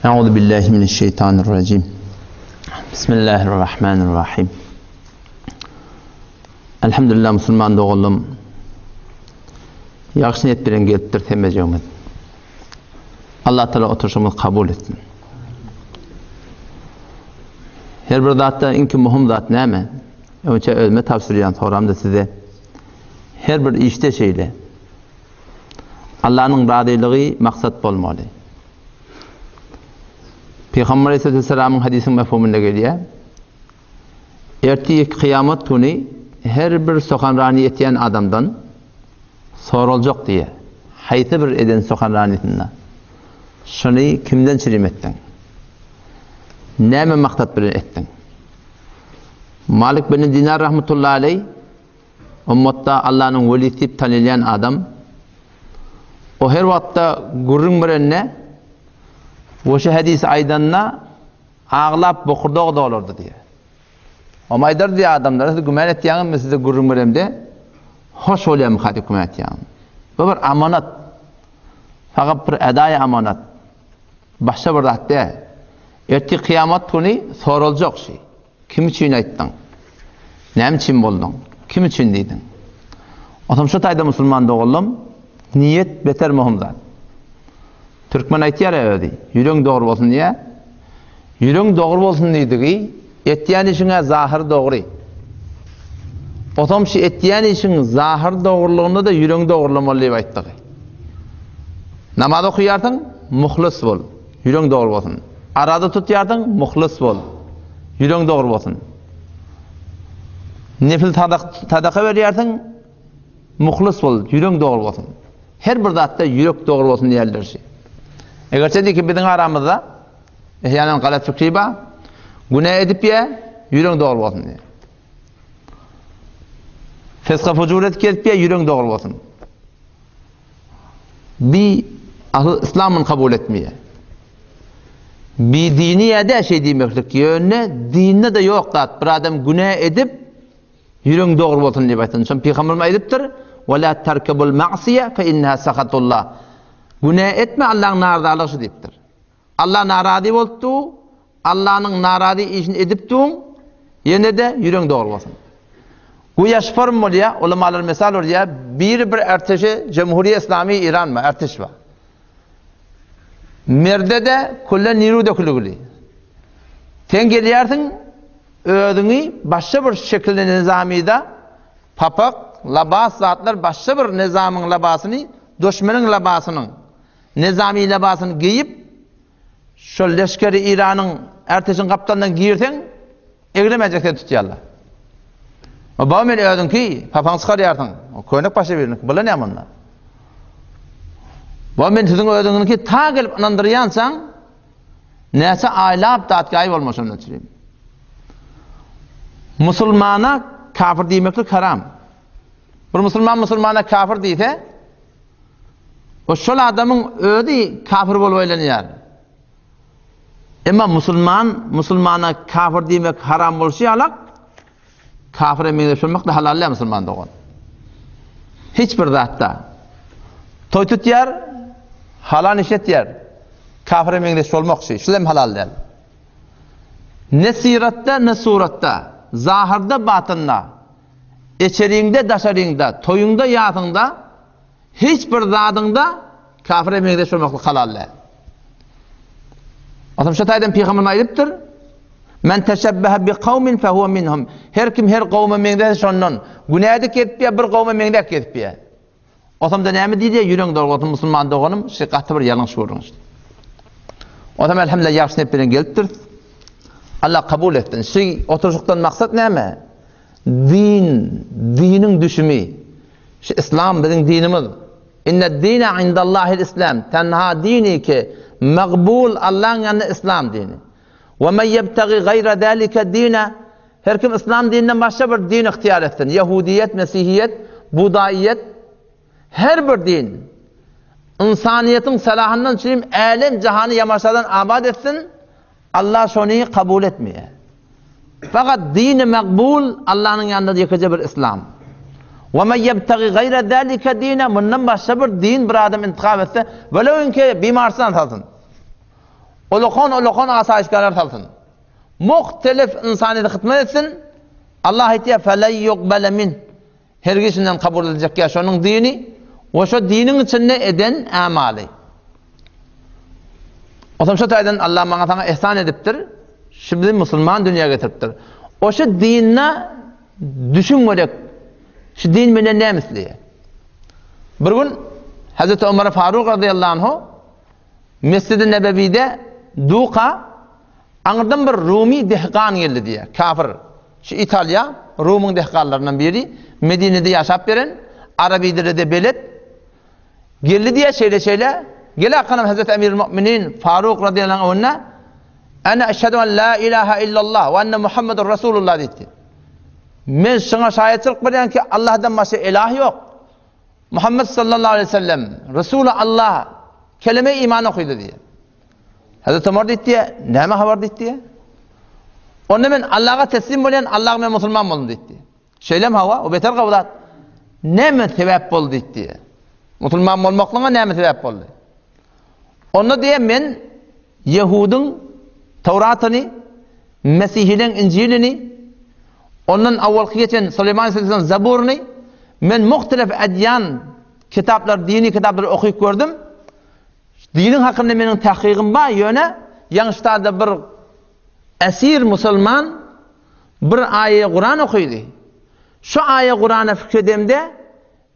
Euzu billahi mineşşeýtanirrajim. Bismillahirrahmanirrahim. Elhamdülillah musulman doganlarym. Ýagşy niýet bilen gelipdir hemmejigimiz. Allah Teala oturşymyzy kabul etsin. Her bir zatda iň möhüm zat näme? Öňçe özüme tabşyrýan soramda size. Her bir işde şeýle. Allanyň razylygy maksat bolmaly. Pygamber Aleyhisselamyň hadisiň mefhumynda gelýär. Ertir kyýamat güni her bir sohanrany etýän adamdan soraljak diýýär. Haýsy bir eden sohanranysynda? Şuny kimden çirim etdiň? Näme maksat bilen etdiň? Malik bin Dinar rahmetullahi aleyh Ummatda Allanyň welisi diýip tanylýan adam o her wagtda gürrüň berende we şu hadysy aýdanda aglap bokurdagy dolardy diýýär. Om aýdar diýýär adamlara siz güman etýäňizmi size gürrüň beremde hoş bolýarmyka diýip güman etýäňiz. Bu bir amanat. Fakat bir edaýy amanat. Başga bir zat däl. Ertir kyýamat güni soraljak şey. Kim üçin aýtdyň? Näme üçin bolduň? Kim üçin diýdiň? Otam şu taýda musulman doganlam, niýet beter möhüm zat. Türkmen aýtýar ya özi, ýüregiň dogry bolsun diýýär. Ýüregiň dogry bolsun diýdigi, etýän işiň-ä zahyr dogry. Otam şu etýän işiň zahyr dogrulygynda-da ýüregiň dogrulamaly diýip aýtdygy. Namaz okaýarsyň, muhlys bol. Ýüregiň dogry bolsun. Araza tutýarsyň, muhlys bol. Ýüregiň dogry bolsun. Nefil sadaka berýärsiň, muhlys bol, ýüregiň dogry bolsun. Her bir zatda ýürek dogry bolsun diýerler şi. Eger çedi ki biziň aramyzda ehýanan galat fikri bar, günä edip ýa, ýüregiň dogry bolsun diýär. Feska fujur edip gezip ýa, ýüregiň dogry bolsun. Bi asyl yslam muny kabul etmeýär. Bi dini ýa-da şeý diýmeklik, ýöne dinde-de ýok zat. Bir adam günä edip, ýüregiň dogry bolsun diýip aýtsa. Şony pygamberimiz aýdypdyr: "Ve la terkebul ma'siye fe inneha sahatullah." Günä etme, Allahyň narazylygy şu diýipdir. Allah narazy bolupdy, Allanyň narazy işini edip duň, ýene-de ýüregiň dogry bolsun. Bu ýaş form bolýar, ulamalar mysal urýar, biri bir erteşi Jemhuriýe Islami Iran bar, erteş bar. Merde-de külle niru dökülgüli. Sen gelýärsiň, özüňi başga bir şekilde nizamida papak, labas zatlar başga bir nizamyň labasyny, duşmanyň labasynyň Nizami lybasyny geýip, şol leşgeri Eýranyň erteşiň gapdalyndan girseň, eglemejek seni tutýarlar. O baba men özüňki papaňy çykarýarsyň. O könek başa biriniňki. Bular näme onda? Baba men siziň özüňiňki ta gelip ynandyrýançaň, näçe aýlap datgaý bolma şondan çürim. Musulmana kafir diýmeklik haram. Bir musulman musulmana kafir diýse, O şol adamyň özi kafir bolup aýlanýar. Emma musulman musulmana kafir diýmek haram bolşy ýalak, kafire meňzeş bolmak da halal däl musulman dogan. Hiç bir zatda. Toý tutýar, halal iş etýär. Kafire meňzeş bolmak şi, şul hem halal däl. Ne syratda, ne suratda, zahyrda, batynda, içeriňde, daşaryňda, toýuňda, ýasyňda Hiç bir zadyňda kafire meňzeş bolmaklyk halal däl. Otam şu taýdan pygamberimiz aýdypdyr, Men teşebbehe bi kawmin fehuve minhum. Her kim her kowma meňzese şondan. Günäde gezip ýa bir kowma meňzäp gezip ýa. Otamda näme diýdi? Ýüregiň dogry bolsun musulman doganym, şu gaty bir ýalňyş gördüň. Otam elhamdülillah ýagşy niyet bilen gelipdir. Allah kabul etsin. Şu oturyşykdan maksat näme? Din, diniň düşümi. Şu Islam biziň dinimiz. Inne dine indallahil islam. Tenha dini ki magbul Allahyň ýanynda Islam dini. We men ýebtagi gaýra zalika dine. Her kim Islam dininden başga bir din ygtyýar etsin. Ýehudiýet, Mesihiýet, Budaýyýet her bir din ynsanyýetiň salahyndan üçin älem jahany ýamaşadan abat etsin. Allah şony kabul etmeýär. Fakat dini makbul Allah'yň ýanynda ýekeje bir islam. Wa men ýebtagi gaýra zalika dina mundan başga bir din bir adam intikap etse, welewinki bimarsdan salsyn. Ulakan-ulakan asaýyşgalar salsyn. Muhtelif ynsanyýete hyzmat etsin. Allah aýtýar, "Felen yuqbale min." Hergiz şundan kabul ediljek ýa şonuň dini we şo diniň içinde eden amaly. Otam şo taýdan Allah maňa saňa ihsan edipdir. Şu bizi musulman dünýä getiripdir. O şu dinine düşün gerek. Şu din menden näme isleýär? Bir gün Hazreti Ömer Faruk radıyallahu anhu Mescid-i Nebewide duka aňyrdan bir Rumi dehkan geldi diýýär, kafir. Şu Italiýa, Rumyň dehkanlaryndan biri, Medinede ýaşap beren, arabi dile-de belet. Geldi diýýär, şeýle-şeýle, gel arkanam Hazreti Emirül Mu'minin Faruk radıyallahu anh önüne, Ene eşhedü en la ilahe illallah we enne Muhammeden Resulullah diýdi. Men şuňa şaýatçylyk berýän ki, Allahdan başga ilah ýok. Muhammet sallallahu aleyhi ve sellem Resuly Allah kelime iman okydy diýýär. Hazreti Omar diýdi, näme habar diýdi. Onda men Allaha teslim bolýan, Allaha men musulman boldum diýdi. Şeýlem hawa, o beter gowy zat. Näme sebäp boldy diýdi. Musulman bolmaklygyňa näme sebäp boldy? Onda diýe men Ýehudyň Tawratyny, Mesihiliň Injilini, ondan awalky geçen Suleýman aleyhisselamyň Zaburyny men muhtelif edýan kitaplar, dini kitaplary okyp gördüm. Diniň hakynda meniň tahkygym bar, ýöne ýaňyşda bir esir musulman bir aýa Kuran okydy. Şu aýa Kurana fikir edemde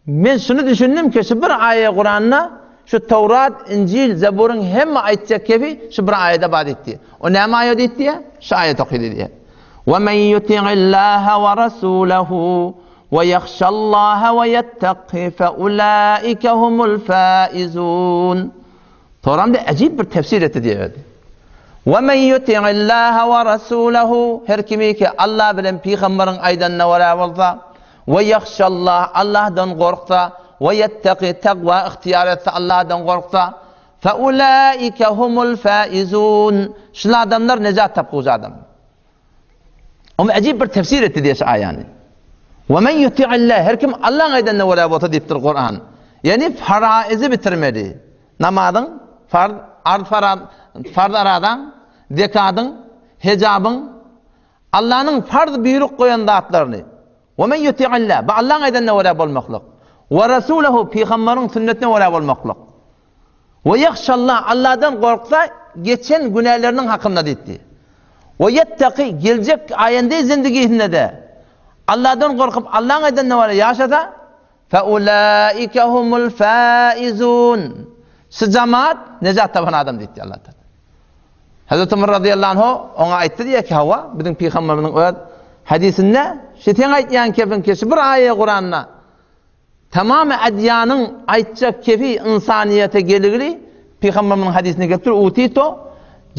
Men şuny düşündim ki, şu bir aýa Kuranda şu Tawrat, Injil, Zeburyň hemme aýtjak gepi şu bir aýada bar diýdi. O näme aýa diýdi? Şu aýat okydy diýdi. Wa men yuti'illaha wa rasulahu wa yakhshallaha wa yattaqi fa ulaika humul faizun. Soramda ajib bir tefsir etdi diýdi. Wa men yuti'illaha wa rasulahu her kimi ki Allah bilen pygamberiň aýdanyna görä bolsa We ýahşallah, Allahdan gorksa, we ýetteki, takwa ygtyýar etse, Allahdan gorksa, fe ulaike humul faizun. Şul adamlar nejat tapgyjy adam. Omy ajib bir tefsir etdi diýe şu aýany. We men yuti'illah, her kim Allahyň aýdanyna görä bolsa diýipdir Kur'an. Ýani faraizi bitirmeli. Namazyň farz, arz farz, farz aradan, zekadyň, hejabyň, Allanyň farz buýruk goýan zatlaryny, Ve men yuti'illah, bu Allaň aýdanyna görä bolmaklyk, we rasulehu, pygambaryň sünnetine görä bolmaklyk. Ve yahşallah, Alladan gorksa, geçen günäleriniň hakynda diýdi. Ve yettaki, geljek aýende zindigisinde-de Alladan gorkup, Allaň aýdanyna görä ýaşasa, fe ulaike humul faizun. Şu jemaat nejat tapan adam diýdi Allah Taala. Hazreti Umar razyýallahu anhu oňa aýtdy diýýär ki, hawa, biziň pygamberimiziň öz hadysynda şu seň aýtýan kefiň ki, şu bir aýa Kuranda tamamy adýanyň aýtjak kefi ynsanyýete geligli pygamberimiziň hadysynda gelipdir, utito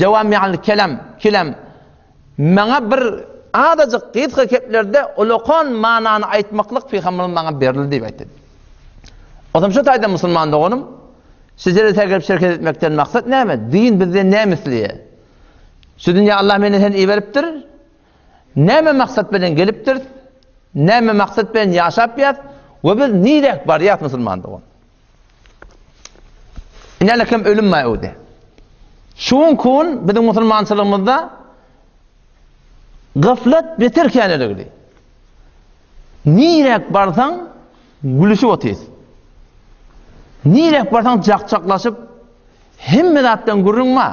jawami'al kelam, kelam. Maňa bir azajyk gysga keplerde ulakan manany aýtmaklyk pygamberimiz maňa berildi diýip aýtdy. Ozam şu taýda musulman doganym, Şu jelese gelip şereket etmekden maksat näme? Din bizden näme isleýär? Şu dünýä Allah meni sen iberipdir. Näme maksat bilen gelipdir? Näme maksat bilen ýaşap ýas? We biz niräk barýas musulman dogan? Inälekem ölüm maýudy. Şu gün biziň musulmançylygymyzda gaflat beter käneligdi. Niräk barsaň gülüşip otyrys. Niräk barsaň jak-jaklaşyp hemme zatdan gürrüň bar.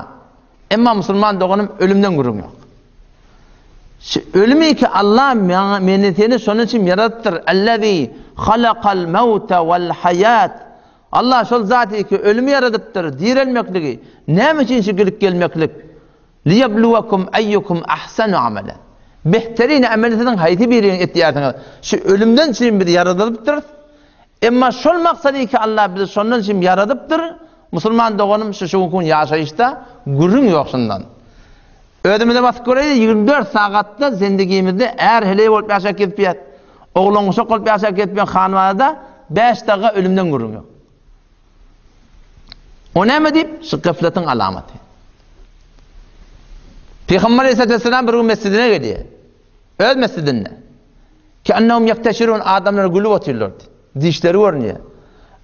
Emma musulman doganym ölümden gürrüň ýok. Şu ölümi ki Allah maňa meni seni şonuň üçin ýaradypdyr. Allazi halakal mauta wal hayat. Allah şol zat ki ölümi ýaradypdyr, direlmekligi. Näme üçin şu gidip gelmeklik? Liýebluwekum eýýukum ahsanu amala. Behterin ameli siziň haýsy biriňiz etýärsiňiz? Şu ölümden üçin biz ýaradylypdyrys. Emma şol maksady ki Allah bizi şondan üçin ýaradypdyr. Musulman doganym şu şu gün ýaşaýyşda gürrüň ýok şundan. Özümize basyp göreýli 24 sagatda zendigimizde är heleý bolup ýaşap gezip Oglan uşak bolup ýaşap gezip hanwada 5 daga ölümden gürrüň ýok. O näme diýip? Şu gaflatyň alamaty. Pygamber Aleyhisselam bir gün mescidine gelýär. Öz mescidinde. Ki annahum yaktaşirun adamlar gülüp otyrlardy. Dişleri görünýär.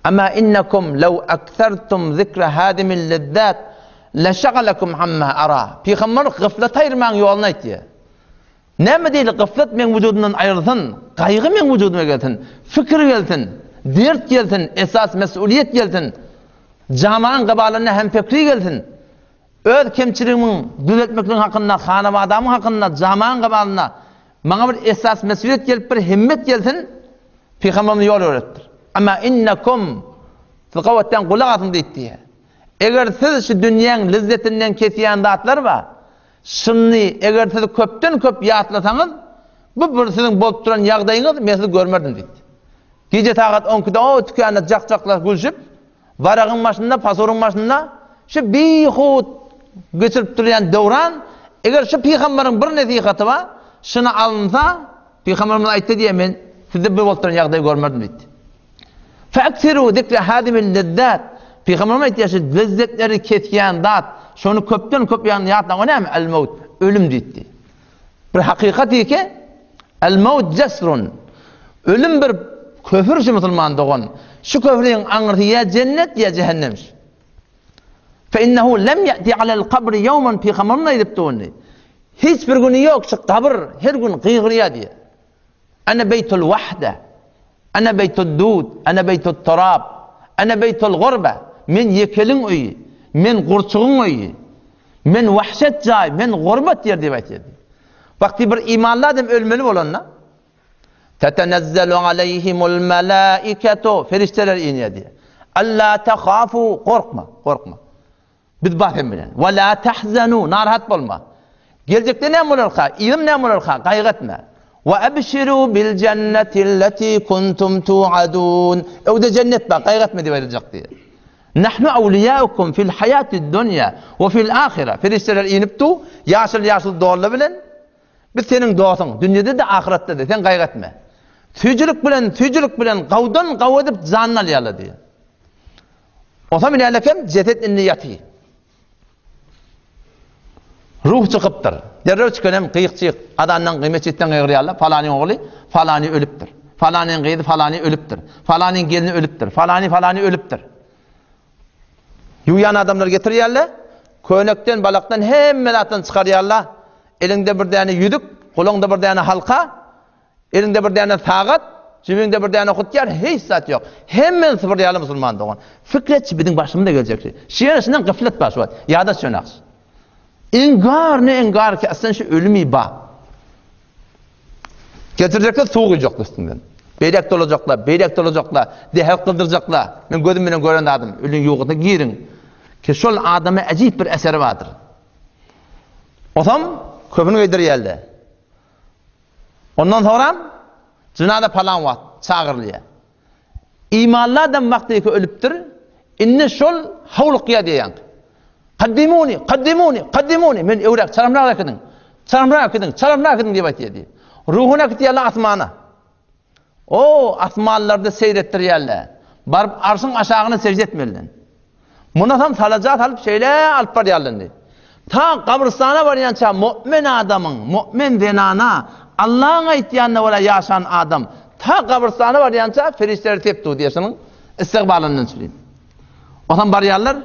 Ama innakum law akthartum zikra hadimil lezzat. Leşagalakum amma ara. Pygamber gyflat aýyrmagyň ýoluny aýtýar. Näme diýeli gyflat meň wujudymdan aýrylsyn, gaýgy meň wujudyma gelsin, fikir gelsin, dert gelsin, esas mesuliýet gelsin, jamaň gybalynda hemfekri gelsin. Öz kemçiligimiň düzeltmekligiň hakynda, hanabadamyň hakynda, jamaň gybalynda maňa bir esas mesuliýet gelip bir himmet gelsin, Pygamberimiz ýol öwretdir. Amma innekum siz gabatdan gulak asyň diýipdi. Eger siz şu dünýäň lezzetinden kesýän zatlar bar, şuny eger siz köpden köp ýatlasaňyz, bu bir siziň bolup duran ýagdaýyňyz, men sizi görmerdim diýdi. Gije sagat on ikide o tükände jak-jaklar gülşüp, waragyň başynda, pasuryň başynda şu bihut geçirip durýan döwran, eger şu pygamberiň bir nesihaty bar, şuny alynsa, pygamberimiz aýtdy diýýär, men sizde bu bolup duran ýagdaýy görmerdim diýdi. Fe'ksiru zikre hadimil lezzat. Pygamberimiz aýtýar, şu lezzetleri kesýän zat, şony köpden köp ýatlaň, o näme? El maut, ölüm diýdi. Bir hakykat ki, el maut jasrun. Ölüm bir köfür şu musulman dogan. Şu köfrüň aňyrsy ýa jennet ýa cehennem. Fe innehu lem yati alel kabri yawman Pygamberimiz aýdypdy ony. Hiç bir güni ýok şu gabyr her gün gygyrýar diýýär. Ene beýtul wahde, ene beýtud dud, ene beýtut turab, ene beýtul gurbe, men ýekeliň öýi, men gurçugyň öýi, men wahşet jaý, men gurbat ýer diýip aýtýar. Wagty bir imanly adam ölmeli bolanda, Tetenezzelu aleýhimul melaiketu, perişdeler inýär diýýär. Alla tahafu, gorkma, gorkma. Biz bar sen bilen. Ve la tahzanu, narahat bolma. Geljekde näme bolarka, yzym näme bolarka, gaýgy etme. Ve ebşiru bil cenneti lleti kuntum tuadun. Öwde jennet bar, gaýgy etme diýip aýdyljak diýýär. Nahnu awliyaukum fil hayatid dunya we fil ahire. Perişdeler inip du, ýaşyl-ýaşyl dolla bilen Biz seniň dostuň, dünýede-de, ahyretde-de, sen gaýgy etme. Süýjülik bilen, süýjülik bilen gawdan gaw edip janyny alýarlar diýýär. Onsoň minälekem jeset indi ýaty. Ruh çykypdyr. Derrew çykan hem gyýyk-çyýyk, azandan metjitden gygyrýarlar, falanyň ogly falany ölüpdir. Falanyň gyzy falany ölüpdir. Falanyň gelni ölüpdir. Falany falany ölüpdir. Ýuwýan adamlar getirýärler, könekden, balakdan hemme zatdan çykarýarlar. Eliňde bir däne ýüzük, goluňda bir däne halka, Eliňde bir däne sagat, jübiňde bir däne hutýar, hiç zat ýok. Hemmeni sypyrýarlar musulman dogan. Fikr etçi biziň başymyza geljek şey. Şu ýer şundan gyflet bar şu wagt. Ýada çönaks. Inkar ne inkar ki aslan şu ölümi ba. Getirjekler suw guýjaklar üstünden. Beýlek dolajaklar, beýlek dolajaklar, dehek gyzdyrjaklar. Men gözüm bilen gören zadym, ölüň ýuwgusyna giriň. Ki şol adama äjip bir eseri bardyr. Osam köpüni geýdirýärler. Ondan soňram jynaza palan wagt çagyrylýar. Imanly adam wagtyky ölüpdir, indi şol howlukýar diýýän. Kaddimuni, kaddimuni, kaddimuni, men öwräk çalamrak äkidiň. Çalamrak äkidiň, çalamrak äkidiň diýip aýtýar diýýär. Ruhuny äkitýärler asmana. O asmanlarda seýr etdirýärler. Baryp arşyň aşagyna sežde etmeliler. Munasam salaja salyp şeýle alyp barýarlar indi. Ta gabrystana barýança mu'min adamyň, mu'min zenana, Allaň aýtýanyna görä ýaşan adam ta gabrystana barýança perişdeler sepdi diýýär şunuň istigbalyndan çürim. Onsoň barýarlar,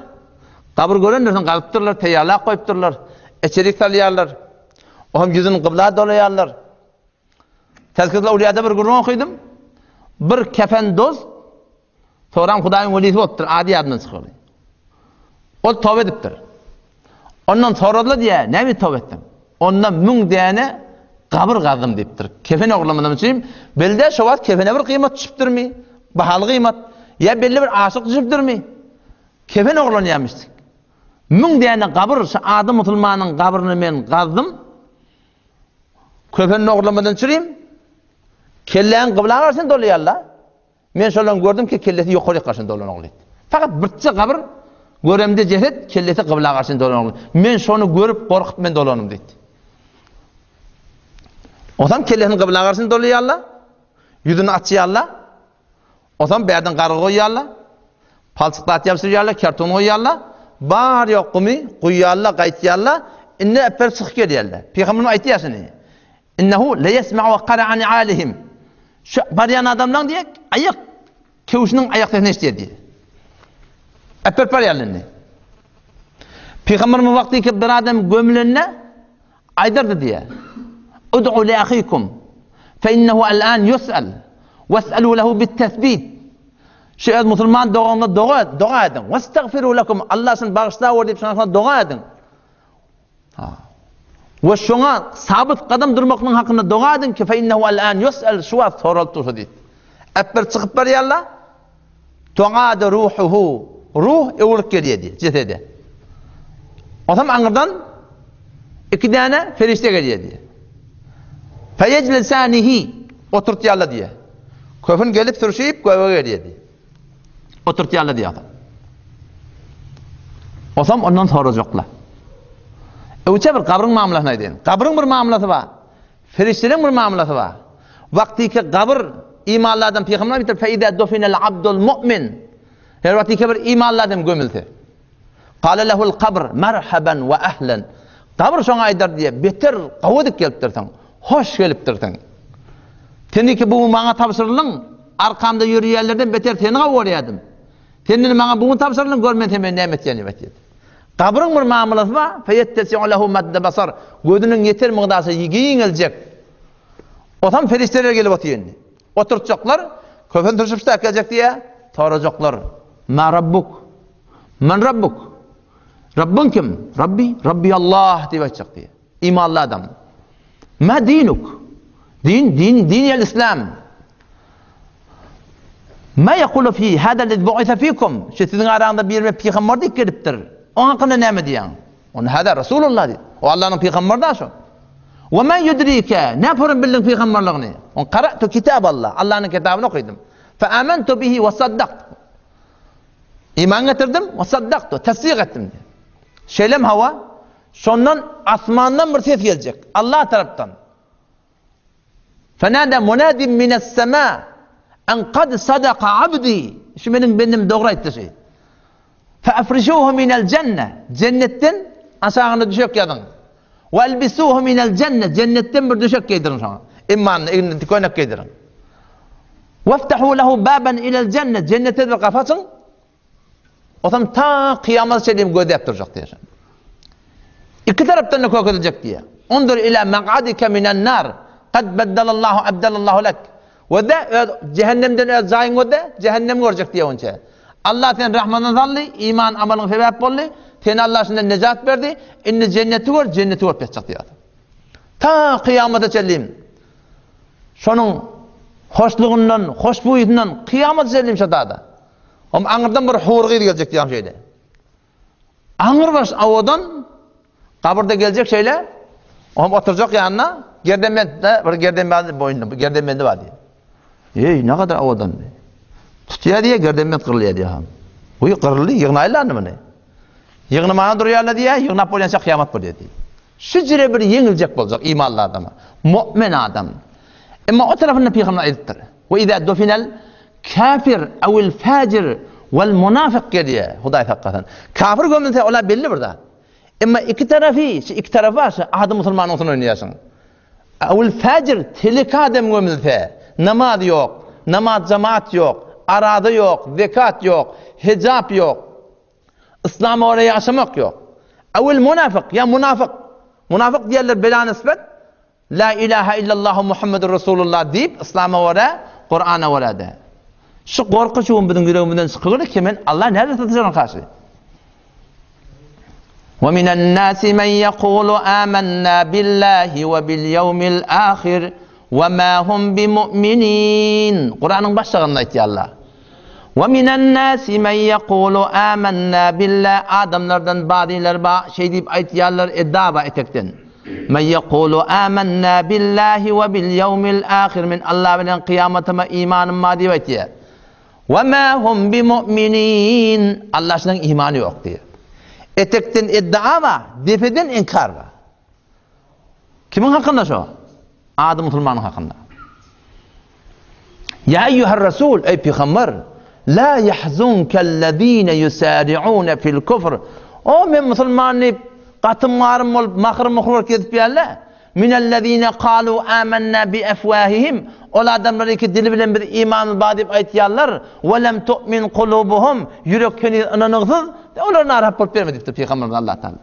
gabyr görendir soň gazypdyrlar, taýýarlap goýupdyrlar, içerik salýarlar. Oňam ýüzüni gybla dolaýarlar. Tezkirel Awliýada bir gürrüň okydym. Bir kefen dost Soram Hudaýyň welisi bolupdyr, ady ýadyndan çykardy. Ol toba edipdir. Ondan soradylar diýä, näme toba etdiň? Onda 1000 däne gabyr gazdym diýipdir. Kefen ogurlamadan üçin belde şo wagt kefene bir gyýmat düşüpdirmi? Bahaly gyýmat ýa belli bir aşyk düşüpdirmi? Kefen ogurlanýarmyş. 1000 däne gabyr şu ady musulmanyň gabryny men gazdym. Kefen ogurlamadan çürim. Kelläň gybla garşyny dolaýarlar. Men şolan gördüm ki, kellesi ýokaryk garşyna dolan ogly. Fakat birçe gabyr göremde jeset kellesi gybla garşyna dolan ogly. Men şony görüp gorkup men dolanym diýdi. Osam kellesini gybla garşyna dolaýarlar. Ýüzüni açýarlar. Osam bärden gargy goýýarlar. Palçyk zat ýapşyrýarlar, karton goýýarlar. Bar ýok gumy guýýarlar, gaýtýarlar. Indi äpberip çykyp gelýärler. Pygamberimiz aýtýar şuny. Innehu leyesma'u qara'a ni'alihim. Şu barýan adamlaryň diýek, aýak köwşüniň aýak sesini eşidýär diýýär. Äpberip barýarlar indi. Pygamberimiz wagty ki bir adam gömülende aýdardy diýýär. Ud'u li ahikum fe innehu al-an yus'al was'alu lahu bit-tesbit. Şu öz musulman doganyňyza doga doga ediň. Wastagfiru lakum Allah şuny bagyşlawor diýip şoňa doga ediň. Ha. We şoňa sabyt gadam durmaklygyň hakynda doga ediň ki fe innehu al-an yus'al şu wagt soralyp dursa diýip. Äpber çykyp barýarlar. Tu'adu ruhuhu. Ruh öwrülip gelýär diýýär jesede. Onsoň aňyrdan iki däne perişde gelýär diýýär. Feyeclisanihi oturtýarlar diýýär. Köfün gelip sürşüp göge gelýär diýýär. Oturtýarlar diýýär. Onsoň ondan sorajaklar. Öwçe bir gabryň mamlasyny aýdaýyn. Gabryň bir mamlasy bar. Perişdeleriň bir mamlasy bar. Wagtyky gabyr imanly adam pygamber aýdypdyr, Fe izâ dufinel abdul mu'min. Her wagtyky bir imanly adam gömülse. Kâle lehul kabr merhaban we ehlen. Gabyr şoňa aýdar diýýär, beter gowy edip gelipdirsiň. Hoş gelipdirsiň. Seniki bu maňa tabşyrylyň, arkamda ýörýänlerden beter seni gowy görýärdim. Sen indi maňa bu tabşyrylyň, gör men sen meni näme etýän diýip aýtýar. Gabryň bir mamlasy bar, feýettesi'u lehu madde basar, gözüniň ýeter mygdasy giňeljek. Otam perişdeler gelip otyr indi. Oturtjaklar, köfen turşup şutak geljek diýýär, sorajaklar. Ma rabbuk? Men rabbuk? Rabbyň kim? Rabbi, Rabbi Allah diýip aýtjak diýýär. Imanly adam. Ma dinuk? Din, din, din el islam. Ma yaqulu fi hada allazi bu'itha fikum? Şu siziň araňyzda bir bir pygamber diýip gelipdir. Oň hakynda näme diýýäň? On hada Rasulullah diýip. O Allah'yň pygamberi da şu. Wa ma yudrika? Ne porun bildiň pygamberligini? On qara'tu kitab Allah. Allah'yň kitabyny okydym. Fa amantu bihi wa saddaqtu. Iman getirdim, wa saddaqtu, tasdik etdim. Şeýlem hawa, Şondan asmandan bir ses geljek. Allah tarapdan. Fenada munadin mines sema en kad sadaka abdi. Şu meniň bendim dogry aýtdy şu. Fe afrişuhu minel cenne. Cennetden aşagyna düşek ýazyň. Ve elbisuhu minel cenne. Cennetden bir düşek geýdiriň şoňa. Imanly egnine köýnek geýdiriň. Weftahu lehu baban ilel cenne. Cennete bir gapy açyň. Otam ta kyýamata çenli gözläp durjak diýýär. Iki tarapdan da kökediljek diýýär. Undur ila maq'adika minan nar. Kad baddalallahu abdalallahu lek. We de öz cehennemden öz jaýyň gözle, cehennem görjek diýýär onça. Allah sen rahmatyna saldy, iman amalyň sebäp boldy. Seni Allah şundan nejat berdi. Indi jenneti gör, jenneti görüp ýatjak diýýär. Ta kyýamata çenli şonuň hoşlugyndan, hoşbuýsyndan kyýamata çenli şo dada. Om aňyrdan bir hur gyz geljek diýýän şeýle. Aňyrbaş awadan gabyrda geljek şeýle. Om oturjak ýanyna gerdenbentde bir gerdenbent boýunda bir gerdenbendi bar diýýär. Eý, ne kadar awadan. Tutýar diýýär, gerdenbent gyrylýar diýýär. Uý, gyryldy, ýygnaýlar muny. Ýygnamana durýarlar diýýär, ýygnap bolýança kyýamat bolýar diýýär. Şu jire bir ýeňiljek boljak imanly adama, mu'min adam. Emma o tarapynda pygamber aýdypdyr. We iza dufinal kafir awil fajir wal munafik gelýär, Hudaý saklasyn. Kafir gömülse ola belli bir zat. Emma iki tarapy, şu iki tarapy bar, şu ady musulman olsun oýnaýarsyň. Awil fajir telek adam gömülse, namaz ýok, namaz jemaat ýok, araza ýok, zekat ýok, hijap ýok. Yslama görä ýaşamak ýok. Awil munafyk, ýa munafyk. Munafyk diýerler bela nisbet, La ilaha illallah Muhammedur Rasulullah diýip, Yslama görä, Kur'ana görä de. Şu gorky şu gün biziň ýüregimizden çykygyly ki men Allah näde satyjyň karşy. Ve minen nasi men yekulu amanna billahi ve bil yevmil ahir ve ma hum bimu'minin. Kur'anyň başlygynda aýtýarlar. Ve minen nasi men yekulu amanna billah adamlardan bazylar ba şeý diýip aýtýarlar edaba etekden. Men yekulu amanna billahi ve bil yevmil ahir men Allah bilen kyýamatyma imanym bar diýip aýtýar. Ve ma hum bimu'minin Allah şunuň imany ýok diýýär. Etekden iddia bar, depeden inkar bar. Kimiň hakynda şo? Ady musulmanyň hakynda. Ya eyyuhar rasul, ey pygamber, la yahzunkellezine yusari'un fil kufr. O men musulman diýip, gatym garym bolup, mahyr muhyr bolup gezip ýärler. Minellezine kalu amanna bi afwahihim. Ol adamlar iki dili bilen biz imanymyz bar diýip aýtýarlar. Ve lem tu'min kulubuhum. Ýürek heniz ynanyksyz. Olar narahat bolup berme diýipdir Pygamberimiz Allah Taala.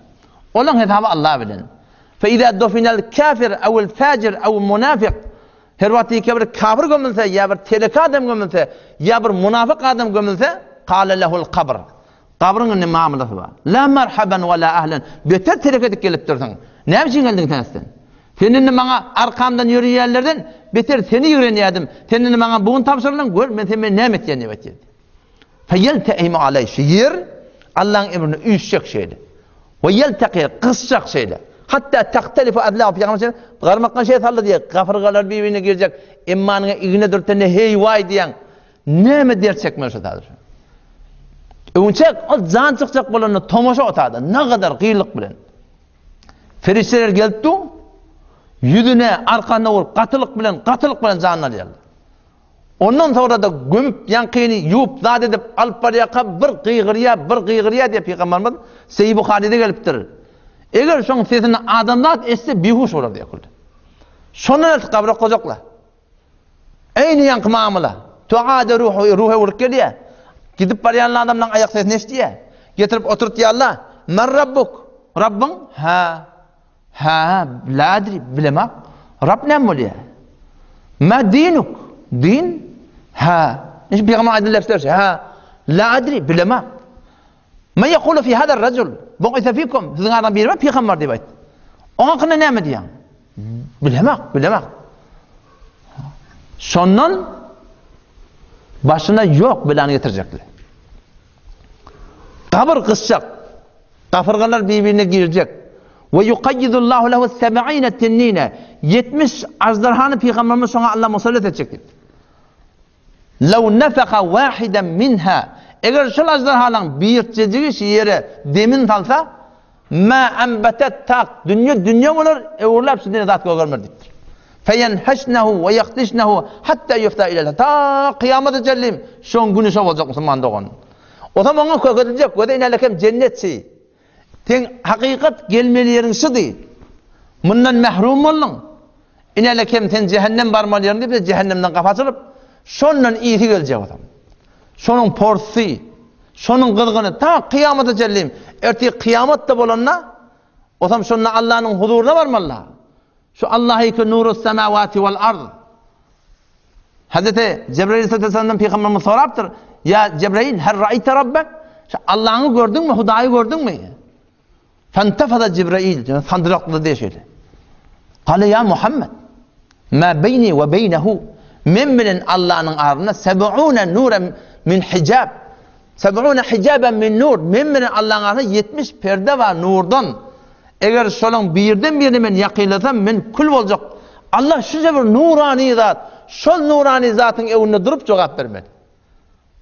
Olaň hesaby Allah bilen. Fe iza dofinal kafir awil fajir aw munafiq Her wagt ýeke bir kafir gömülse, ýa bir teleke adam gömülse, ýa bir munafyk adam gömülse, kale lehul kabr. Gabryň indi mamlasy bar. La marhaban we la ahlen. Beter teleke edip gelipdirsiň. Näme üçin geldiň sen sen? Sen indi maňa arkamdan ýöreýänlerden beter seni ýigrenýärdim. Sen indi maňa bu gün tabşyrylyň, gör men sen meni näme etýän diýip aýtýar. Feýelte'imu aleý şu ýer Allaň emrine üýşjek şeýle. We ýelteqi gysjak şeýle. Hatda tahtelifu azlahu pygamber garmakdan şey saldy diýe gafyrgalar bir-birine girjek. Emmanyňa igne dürtende heý waý diýen. Näme dert çekmeli şu taýda. Öňçek ol jan çykjak bolanda tomaşa otada nagadar gyýlyk bilen. Ferişteler gelip dur. Ýüzüne arkanyna urup gatylyk bilen gatylyk bilen janyny alýarlar. Ondan soňra-da gömüp, ýaňkyny ýuwup, zat edip alyp barýarka bir gygyrýar, bir gygyrýar diýip pygamberimiz Seýi Buharyda gelipdir. Eger şoň sesini adamzat eşitse bihuş bolar diýýär. Şondan eltip gabra goýjaklar. Eýni ýaňky mamla. Tuada ruhu, ruh öwrülip gelýär. Gidip barýan adamlaryň aýak sesini eşidýär. Getirip oturtýarlar. Men Rabbuk. Rabbyň? Hä. Hä, la adri, bilemok. Rab näme bolýar? Ma dinuk? Din? Hä. Nişin pygamber aýdan lefzler şu. Hä. La adri, bilemok. Ma yekulu fi hada rajul? Bu'isa fikum. Siziň adam biri bar, pygamber diýip aýtdy. Oňa hakynda näme diýýäň? Bilemok, bilemok. Şondan başyna ýok belany getirjekler. Gabyr gysjak. Gapyrgalar bir-birine girjek. We yukayyidullahu lehu seb'ine tinnine. 70 ajdarhany pygamberimiz şoňa Allah musallat etjek diýip. Law nefeha wahidan minha. Eger şol ajdarhalaň birjejigi şu ýere demin salsa, ma anbatat tak dünýe dünýe bolar, öwrüläp şu dünýe zat gögermer diýipdir. Feyenheşnehu we yahdişnehu hatta yufta ilel. Ta kyýamata çenli şoň güni şo boljak musulman dogan. Osam oňa kökediljek göze inälekem jennetçi. Seň hakykat gelmeli ýeriň şudy. Mundan mährum bolduň. Inälekem sen jähennem barmaly ýeriň diýip, jähennemden gapy açylyp, şondan ýygy geljek osam. Şonuň porsy, şonuň gyzgyny ta kyýamata çenli, ertir kyýamat-da bolanda, osam şonda Allanyň huzuryna barmaly. Şu Allahy ki nurus semawati wal ard. Hazreti Cebrail aleyhisselamdan Peygamberimiz sorapdyr. Ya Cebrail, her ra'ayte rabbek? Şu Allah'ı gördün mü, Hudayı gördün mü? Fentefada Cebrail, sandıraklı diye şöyle. Kale ya Muhammed, ma beyni ve beynehu men bilen Allah'ın arasında seb'une nuren min hicab. Seb'une hicaben min nur. Men bilen Allah'ın arasında 70 perde var nurdan. Eger şolaň birden birini men ýakynlasam, men kül boljak. Allah şunça bir nurany zat, şol nurany zatyň öňünde durup jogap bermeli.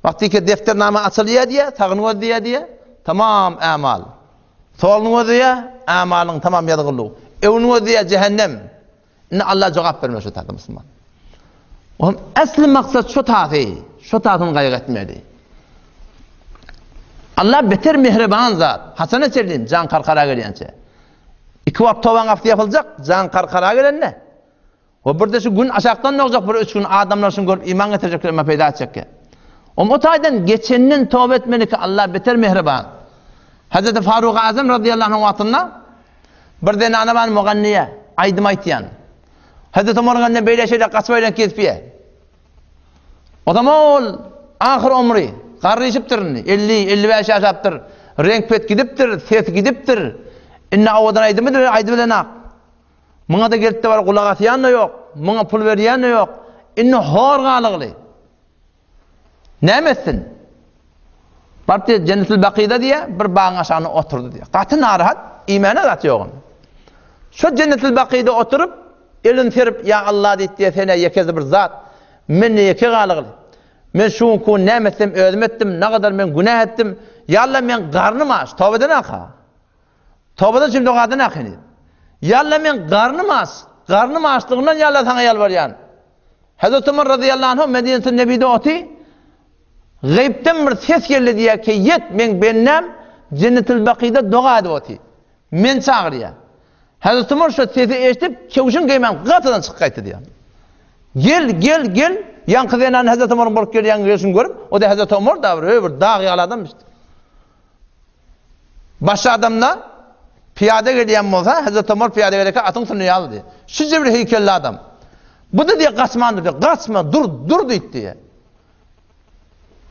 Wagtyky defternama açylýar diýýär, sagyny gözleýär diýýär, tamam ämal. Soluny gözleýär, ämalyň tamam ýazgylygy. Öňüni gözleýär, jähennem. Indi Allah jogap bermeli şu taýda musulman. Onuň äsli maksat şu taýy, şu taýyny gaýgy etmeli. Allah beter mehriban zat. Haçana çenli jan karkara gelýänçe. Iki wagt tobaň gapysy ýapyljak, jan karkara gelende. We birde şu gün aşakdan dogjak bir üç gün adamlar şuny görüp iman getirjekler, emma peýda etjekler. Oňa o taýdan geçenden toba etmeli ki Allah beter mehriban. Hazreti Faruk Azam radıyallahu anh wagtynda Bir zenana bar muganniýe, aýdym aýtýan. Hazreti Omaryň elinden beýle şeýle gaçyp aýlanyp gezip ýer. O zaman ol ahyr omry, garryşypdyr indi, 50-55 ýaşapdyr. Reňk pet gidipdir, ses gidipdir. Indi owadan aýdymy da aýdyp bilenak. Muňa da gelip de bar gulak asýan da ýok, muňa pul berýän de ýok. Indi hor galygly. Näme etsin? Baryp diýýär, Jennetul Bakyda diýýär, bir bagyň aşagynda oturdy diýýär. Gaty narahat, iýmäne zat ýok onda. Şo Jennetul Bakyda oturyp, elini serip, Ýa Allah diýip diýýär, sen-ä ýekezi bir zat, men-de ýeke galygly. Men şu günki gün näme etsem özüm etdim, nagadar men günä etdim. Ýa Allah, meň garnym aç, toba edenaka. Tobadan üçin doga edenak heniz. Ýa Allah, meň garnym aç, garnym açlygyndan ýa Allah saňa ýalbarýan. Hazreti Ömer razyýallahu anhu Medinetün Nebide oty, Gaýypdan bir ses geldi diýýär ki, ýet, meň bendäm Jennetul Bakyda doga edip oty. Meni çagyrýar. Hazreti Ömer şo sesi eşidip, kewşin geýmän gapydan çykyp gaýtdy diýýär. Gel, gel, gel, ýaňky zenan Hazreti Ömeriň bolup gelýän gelşini görüp, o-da Hazreti Ömer da bir, öý bir dag ýaly adamyş. Başga adamda pyýada gelýän bolsa, Hazreti Omar pyýada gelerkä atyň üstünde ýalydy. Şuje bir heýkelli adam. Bu-da diýýär, gaçman dur diýýär. Gaçma, dur, dur diýdi diýýär.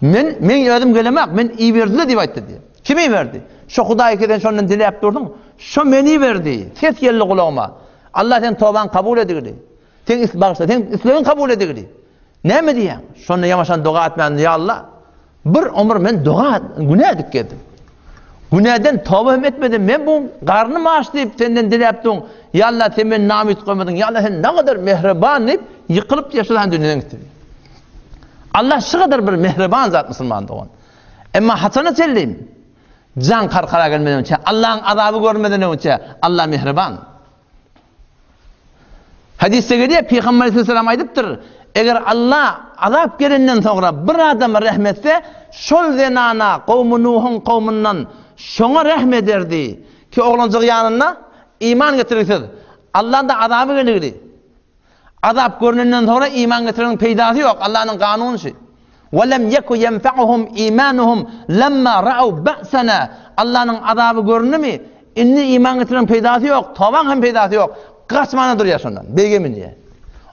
Men, men özüm gelemak, men iberdiler diýip aýtdy diýýär. Kim iberdi? Şo Hudaý ki sen şondan diläp durduň, şo meni iberdi. Ses geldi gulagyma. Allah sen tobaňy kabul edigdi. Sen is bagyşla, sen islegiň kabul edigdi. Näme diýýäň? Şonda ýamaşan doga etmän, ýa Allah, bir ömür men doga günä edip geldim. Günäden toba hem etmedim. Men bu garnym aç diýip senden diläp durun. Ýa Allah, sen meni namyt goýmadyň. Ýa Allah, sen nägadar mähriban diýip ýykylyp diýip şol dünýeden gitdi. Allah şu kadar bir mähriban zat musulman dogan. Emma haçana çenli jan karkara gelmeden öňçe, Allah'ın azaby görmeden öňçe Allah mähriban. Hadysda gelýär, Pygamber aleyhisselam aýdypdyr, eger Allah azap gelenden soňra bir adama rehm etse, şol zenana kowmy Nuhuň kowmundan şoňa rehm ederdi ki oglanjygy ýanynda iman getirgisiz. Allah'ın da azaby geligdi. Azap görnenden soňra iman getireniň peýdasy ýok, Allah'nyň kanuny şu. Ve lem yeku yenfa'uhum imanuhum lemma ra'aw ba'sana. Allah'nyň azaby göründimi? Indi iman getireniň peýdasy ýok, tobaň hem peýdasy ýok. Gaçmana durýar şondan. Beýge münýär.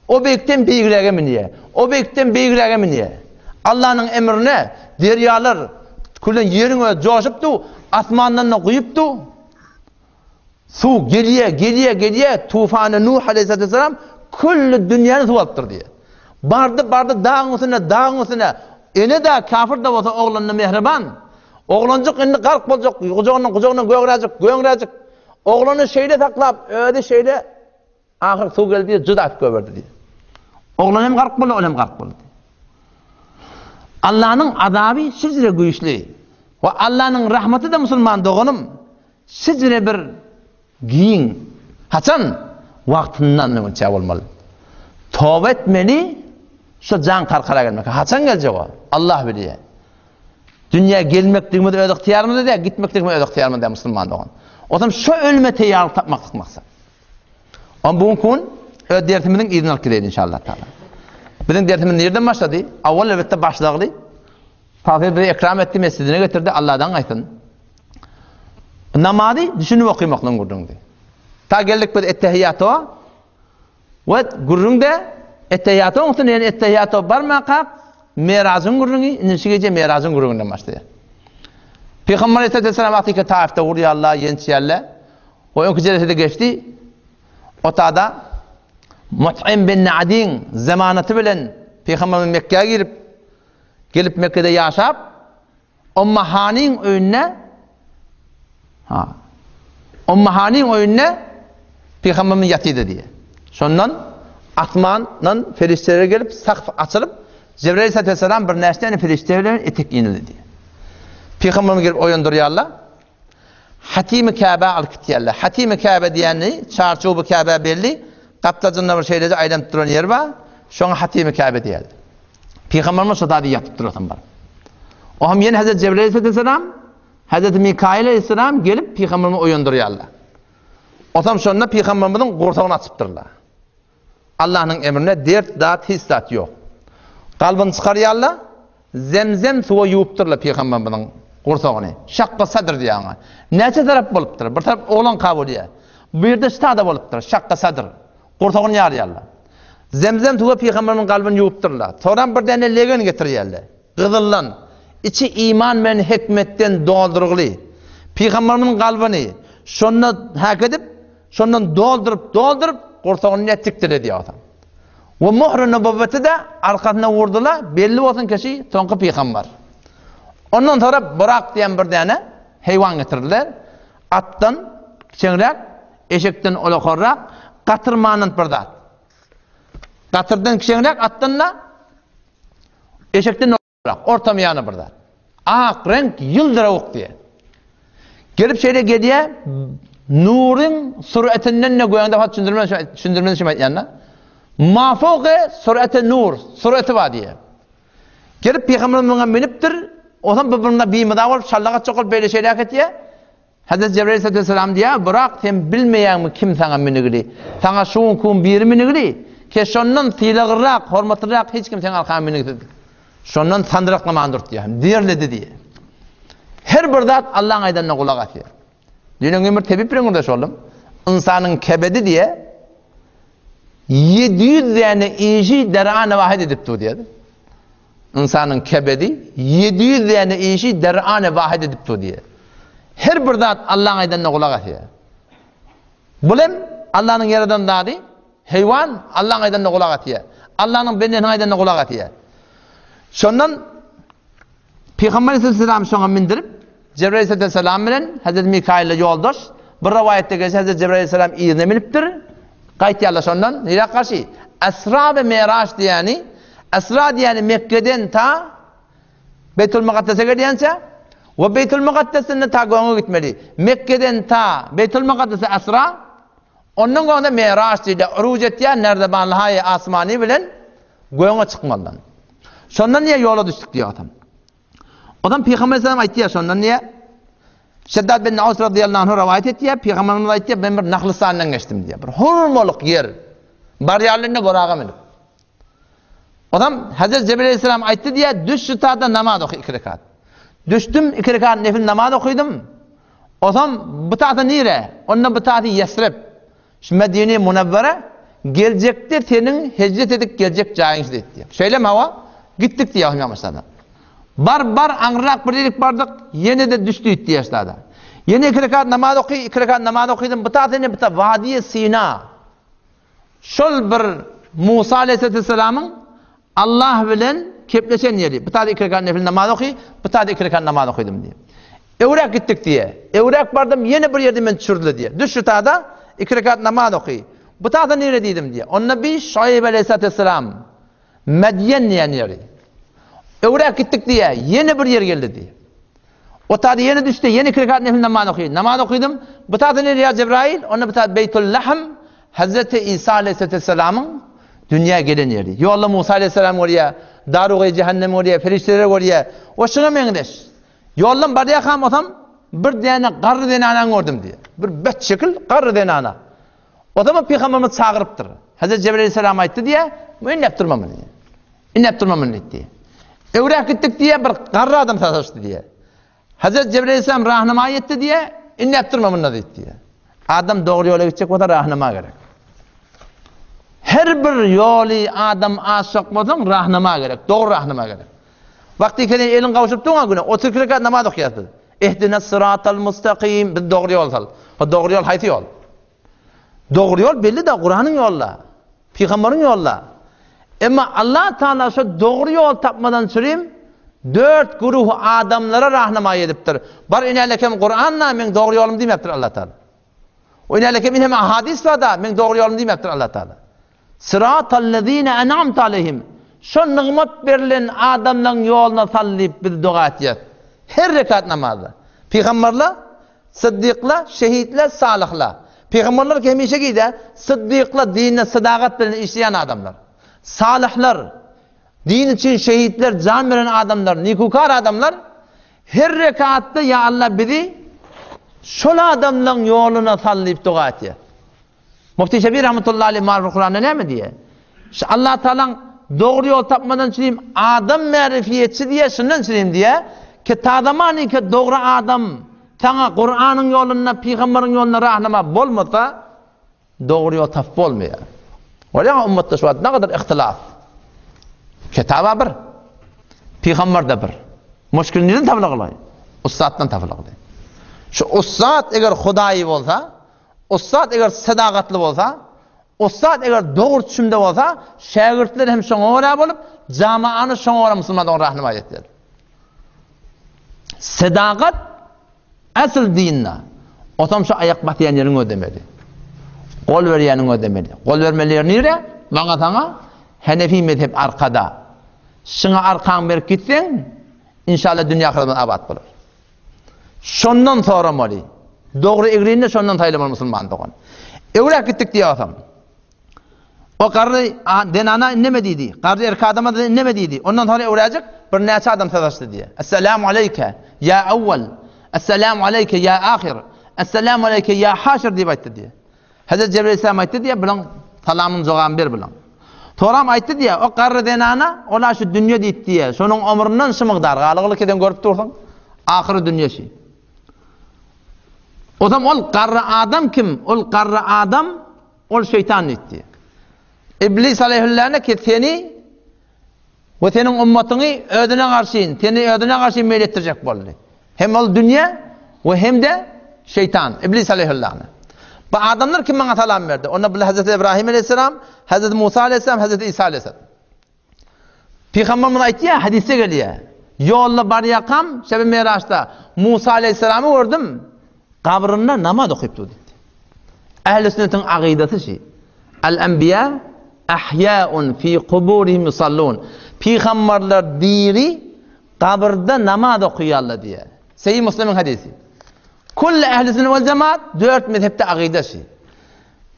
O beýikden beýigräge münýär. O beýikden beýigräge münýär. Allah'nyň emrine derýalar külen ýeriň özi joşupdy, asmandan da guýupdy. Suw gelýär, gelýär, gelýär, tufany Nuh aleyhissalatu vesselam külli dünýäni suw alypdyr diýýär. Bardy, bardy dagyň üstüne, dagyň üstüne. Ene-de kafir-de bolsa oglanyna mähriban. Oglanjyk indi gark boljak, gujagyndan, gujagyndan gögräjik, göňräjik. Oglany şeýle saklap, özi şeýle Ahyr suw geldi diýip, juda atyp goýberdi diýip. Oglan hem gark boldy, ol hem gark boldy. Allanyň azaby şijre güýçli. We Allanyň rahmaty-da musulman doganym şijre bir giň. Haçan? Wagtyndan öňünçä bolmaly. Toba etmeli, şu jan karkara gelmek. Haçan geljek o? Allah bilýär. Dünýä gelmekligimiz öz ygtyýarymyzda däl, gitmekligimiz öz ygtyýarymyzda däl musulman dogan. Otam şu ölüme teýýarlyk tapmaklyk maksat. Onda bu gün öz dersimiziň yzyny alyp gideýin inşallah taala. Biziň dersimiz nirden başlady? Awal elbetde başlagly. Tagsyr bizi ekram etdi, mesjidine getirdi, Allahdan gaýtsyn. Namazy düşünip okymaklygyň gürrüňdi. Ta geldik biz ettehiýata we gürrüňde ettehiýatyň üstüne ýene ettehiýata barmakak Merajyň gürrüňi, indi şu gije Merajyň gürrüňinden başlaýar. Pygamber aleyhisselam wagty Taifde urýarlar, ýençýärler. O öňki jelesede geçdi. Otada Mut'im bin Adiň zamanaty bilen Pygamberimiz Mekgä girip, gelip Mekgede ýaşap, Umma Hanyň öýünde ha Umma Hanyň öýünde Pygamberimiz ýatydy diýe. Şondan asmandan perişdeler gelip, sakf açylyp, Jebrail aleyhisselam bir näçe tane perişde bilen etek inildi diýe. Pygamberimiz gelip oýandyrýarlar. Hatimi Käbä alyp gitýärler. Hatimi Käbe diýeni çarçuwy Käbä belli. Gapdajynda bir şeýleje aýlanyp duran ýer bar. Şoňa Hatimi Käbe diýýärler. Pygamberimiz şo zady ýatyp durasam bar. O hem ýene Hazreti Jebrail aleyhisselam, Hazreti Mikail aleyhisselam gelip pygamberimizi oýandyrýarlar. Otam şonda pygamberimiziň gursagyny açypdyrlar. Allanyň emrine dert zat hiç zat ýok. Kalbyny çykarýarlar, zemzem suwa ýuwupdyrlar pygamberimiziň gursagyny. Şakga sadr diýýär oňa. Näçe tarap bolupdyr? Bir tarap oglanka bolýar. Bu ýerde ştada bolupdyr, şakga sadr. Gursagyny ýarýarlar. Zemzem suwa pygamberimiziň kalbyny ýuwupdyrlar. Soňram bir däne legen getirýärler. Gyzyldan, içi iman bilen hikmetden doldurgyly. Pygamberimiziň kalbyny şonda hak edip, Şondan dolduryp, dolduryp, gursagyny nätjikdir edýär olsa. We muhri nübüwweti-de arkasyna urdylar, belli bolsun kişi soňky pygamber. Ondan soňra Burak diýen bir däne heýwan getirdiler. Atdan kiçeňräk, eşekden ulakarrak, gatyr manant bir zat. Gatyrdan kiçeňräk, atdan-da eşekden Bak, ortamyýana bir zat. Ak reňk ýyldyrawuk diýýär. Gelip şeýle gelýär, nuryň suretinden ne göýäňde hat düşündirmez, düşündirmez şem aýtýanda. Mafoge surete nur, sureti bar diýýär. Gelip pygamber muňa münüpdir, ondan bu bunda bimyza bolup şallaga çokup beýle şeýle etýär. Hezreti Jebrail aleyhisselam diýýär, Burak sen bilmeýäňmi kim saňa münügli? Saňa şu günki biri münügli, ke şondan sylaglyrak, hormatlyrak hiç kim seň arkaňa münügsiz. Şondan sandyraklaman dur diýýär. Derledi diýýär. Her bir zat Allaň aýdanyna gulak asýar. Düýn öňňin bir tebip bilen gürleşip boldum. Ynsanyň kebedi diýe 700 däne işi der'an wahid edip dur diýýär. Ynsanyň kebedi 700 däne işi der'an wahid edip dur diýýär. Her bir zat Allaň aýdanyna gulak asýar. Bul hem Allanyň ýaradan zady, heýwan Allaň aýdanyna gulak asýar. Allanyň bendesiniň aýdanyna gulak asýar. Şondan Pygamber aleyhisselam şoňa mindirip, Jebrail aleyhisselam bilen Hazreti Mikail ýoldaş, bir rowaýatda geçýär, Hazreti Jebrail aleyhisselam yzyna minipdir. Gaýtýarlar şondan, nirä garşy? Esra we Miraç diýýäni, Esra diýýäni Mekgeden ta Beýtul Mukaddese gelýänçä we Beýtul Mukaddesden ta göňe gitmeli. Mekgeden ta Beýtul Mukaddese Esra, ondan göňe Miraç diýilýär. Uruj etýär, nerdebanlyhaýy asmany bilen göňe çykmalydan. Şondan niýe ýola düşdük diýýär atam. Ondan Pygamber sallam aýtýar şondan niýe? Şeddad bin Aus radıyallahu anhu rivayet etýär, Pygamberimiz aýtýar, men bir Nahlystandan geçdim diýýär. Bir hurmalyk ýer. Barýarlarynda boraga münüp. Ondan Hazret Cebrail aleyhisselam aýtdy diýýär, düş şu tada namaz oky iki rekat. Düşdüm, iki rekat nefil namaz okydym. Ondan bu tata nire? Ondan bu taty Ýesrib. Şu Medine-i Munewwere geljekde seniň hejret edip geljek jaýyň şu diýdi diýýär. Şeýlemi hawa? Gitdik diýýär Hümeýan Başlada. Bar, bar, aňryrak bir ýerik bardyk, ýene-de düş diýdi diýýär ştada. Ýene iki rekat namaz oky, iki rekat namaz okydym, bu ta seni bu ta Wadiýe Sina. Şol bir Musa aleyhisselamyň Allah bilen kepleşen ýeri. Bu taýda iki rekat nefil namaz oky, bu taýda iki rekat namaz okydym diýýär. Öwräk gitdik diýýär. Öwräk bardym, ýene bir ýerde meni düşürdüler diýýär. Düş şu taýda iki rekat namaz oky. Bu taýda nire diýdim diýýär. Onda bi Şuaýb aleyhisselam Medýen diýen ýeri. Öwräk gitdik diýýär. Ýene bir ýer geldi diýýär. O taýda ýene düşdi, ýene iki rekat nefil namaz oky. Namaz okydym. Bu taýda nire ýa Jebrail? Onda bu taýda Beýtul Lahm Hazreti Isa aleyhisselamyň dünýä gelen ýeri. Ýolda Musa aleyhisselam görýär, darugy jähennem görýär, perişdeler görýär. O şuňa meňzeş. Ýoldan barýarkam bolsam, bir däne garry zenanany gördüm diýýär. Bir bet şekil garry zenana. O zaman Pygamberimiz çagyrypdyr. Hazreti Cebrail aleyhisselam aýtdy diýýär, "Indäp durma muny." Indäp durma muny diýdi. Öwräk gitdik diýýär, bir garry adam sataşdy diýýär. Hazreti Cebrail aleyhisselam rahnama etdi diýýär, "Indäp durma muny" diýdi diýýär. Adam dogry ýola gitjek bolsa rahnama gerek. Her bir ýoly adam aşjak bolsaň rahnama gerek, dogry rahnama gerek. Wagty ikiden elin gawşuryp durňa güne 32 rekat namaz okýarys biz. Ihdina sıratal mustakim biz dogry ýol sal. O dogry ýol haýsy ýol? Dogry ýol belli de Kuranyň ýolla. Pygamberiň ýolla. Emma Allah Taala şu dogry ýol tapmadan çürim dört guruh adamlara rahnama edipdir. Bar inälekem Kur'an da men dogry ýolum diýmepdir Allah Taala. O inälekem inem hadis bar da men dogry ýolum diýmepdir Allah Taala. Syratallezine en'amte aleyhim. Şo nygmat berlen adamlaryň ýoluna sal diýip biz doga etýäs. Her rekat namazda. Pygamberler, syddyklar, şehitler, salyhlar. Pygamberler hemişe gide syddyklar dinine sadagat bilen işleýän adamlar. Salyhlar, din üçin şehitler, jan beren adamlar, nikukar adamlar her rekatda ýa Allah bizi şol adamlaryň ýoluna sal diýip doga etýär. Mufti Şebi rahmetullahi aleyh Mariful Kuranda näme diýýär? Şu Allah Taala'ň dogry ýol tapmadan çürim adam märifiyetçi diýýär, şundan çürim diýýär ki tazamany ki dogry adam saňa Kuranyň ýolunda, pygamberiň ýolunda rahnama bolmasa, dogry ýol tapyp bolmaýar. Görýäňmi ummatda şu wagt nägadar ihtilaf. Kitaba bir, pygamber de bir. Muşkil nirden tapylagylaý? Ussatdan tapylagylaý. Şu ussat eger Hudaýy bolsa, Ussat eger sadagatly bolsa, ussat eger dogry düşümde bolsa, şägirtler hem şoňa görä bolup, jamaany şoňa görä musulman dogan rahnama etýär. Sadagat asl dinde. Otam şu aýak basýan ýeriň ödemeli. Gol berýäniň ödemeli. Gol bermeli ýer nire? Maňa saňa Hanefi mezhep arkada. Şuňa arkaň berip gitseň, inşallah dünýä ahyret abat bolar. Şondan soramaly. Dogry egrini şondan saýlamaly musulman dogan. Öwräk gitdik diýýäsem. O garry zenana inneme diýdi. Garry erkek adama da inneme diýdi. Ondan soňra öwräjik bir näçe adam söz açdy diýýär. Esselamu aleyke ya awwal. Esselamu aleyke ya ahir. Esselamu aleyke ya haşir diýip aýtdy diýýär. Hezret Jebrail aleyhisselam aýtdy diýýär, bulan salamyň jogabyny ber bulan. Soram aýtdy diýýär, o garry zenana, ola şu dünýe diýdi diýýär. Şonuň ömründen şu mukdar galygyly keden görüp dursuň. Ahyry dünýe şi. Ozam ol garry adam kim? Ol garry adam ol şeýtan diýdi. Iblis aleýhillâne ki seni we seniň ummatyňy özüne garşy, seni özüne garşy meýil etdirjek boldy. Hem ol dünýä we hem-de şeýtan, Iblis aleýhillâne. Bu adamlar kim maňa salam berdi? Onda bu Hazreti Ibrahim aleýhissalam, Hazreti Musa aleýhissalam, Hazreti Isa aleýhissalam. Pygamberimiz aýtýar, hadysda gelýär. Ýolda barýarkam, şebi Miraçda Musa aleýhissalamy gördüm. Gabrynda namaz okyp dur diýdi. Ähli sünnetiň akydasy şi. Al-anbiya ahyaun fi kuburihim yusallun. Pygamberler diri gabyrda namaz okaýarlar diýýär. Sahih Muslimiň hadysy. Kulli ähli sünnet wal jemaat dört mezhepde akyda şi.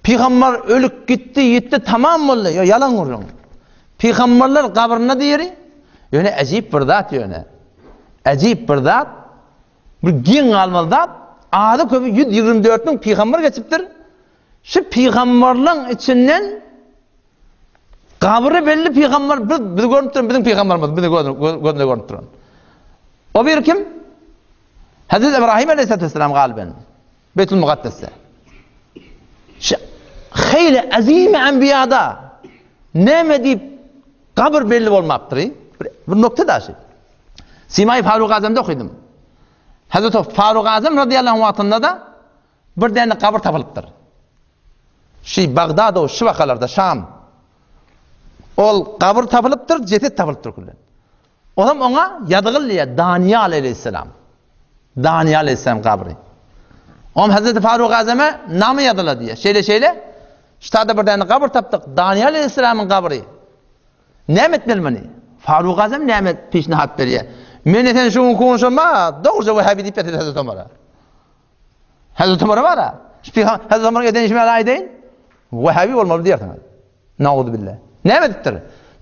Pygamber ölüp gitdi, ýitdi, tamam boldy. Ýo, ýalan gürrüň. Pygamberler gabrynda diri. Ýöne äjip bir zat ýöne. Äjip bir zat. Bir geň galmaly zat. Azy köpi 124 müň pygamber geçipdir. Şu pygamberleň içinden gabry belli pygamber biz, biz görüp duran biziň pygamberimiz bizi gözünde görüp duran. O bir kim? Hazreti İbrahim aleyhisselatü galiben. Beýtul Mukaddesde. Şu heýle azim enbiýada näme diýip gabyr belli bolmapdyr. Bir, bir nokta da şu. Simaý Faruk Azamda okydym. Hazreti Faruk Azam radıyallahu anh wagtynda da bir däne gabyr tapylypdyr. Şu Bagdad o şu wakalarda Şam. Ol gabyr tapylypdyr, jeset tapylypdyr küllen. Olam oňa ýazgylýar Daniýal aleyhisselam. Daniýal aleyhisselam gabry. Oňa Hazreti Faruk Azama name ýazyla diýýär. Şeýle şeýle. Ştada bir däne gabyr tapdyk. Daniýal aleyhisselamyň gabry. Näme etmeli muny? Faruk Azam näme pişnahat berýär? Men sen şu gün konuşma, dogruja Wahhabi diýip ýatyr Hazreti Omara. Hazreti Omara bara. Şu Hazreti Omaryň eden işini aýdaýyn. Wahhabi bolmaly diýersiňiz. Nauzubillah. Näme edipdir?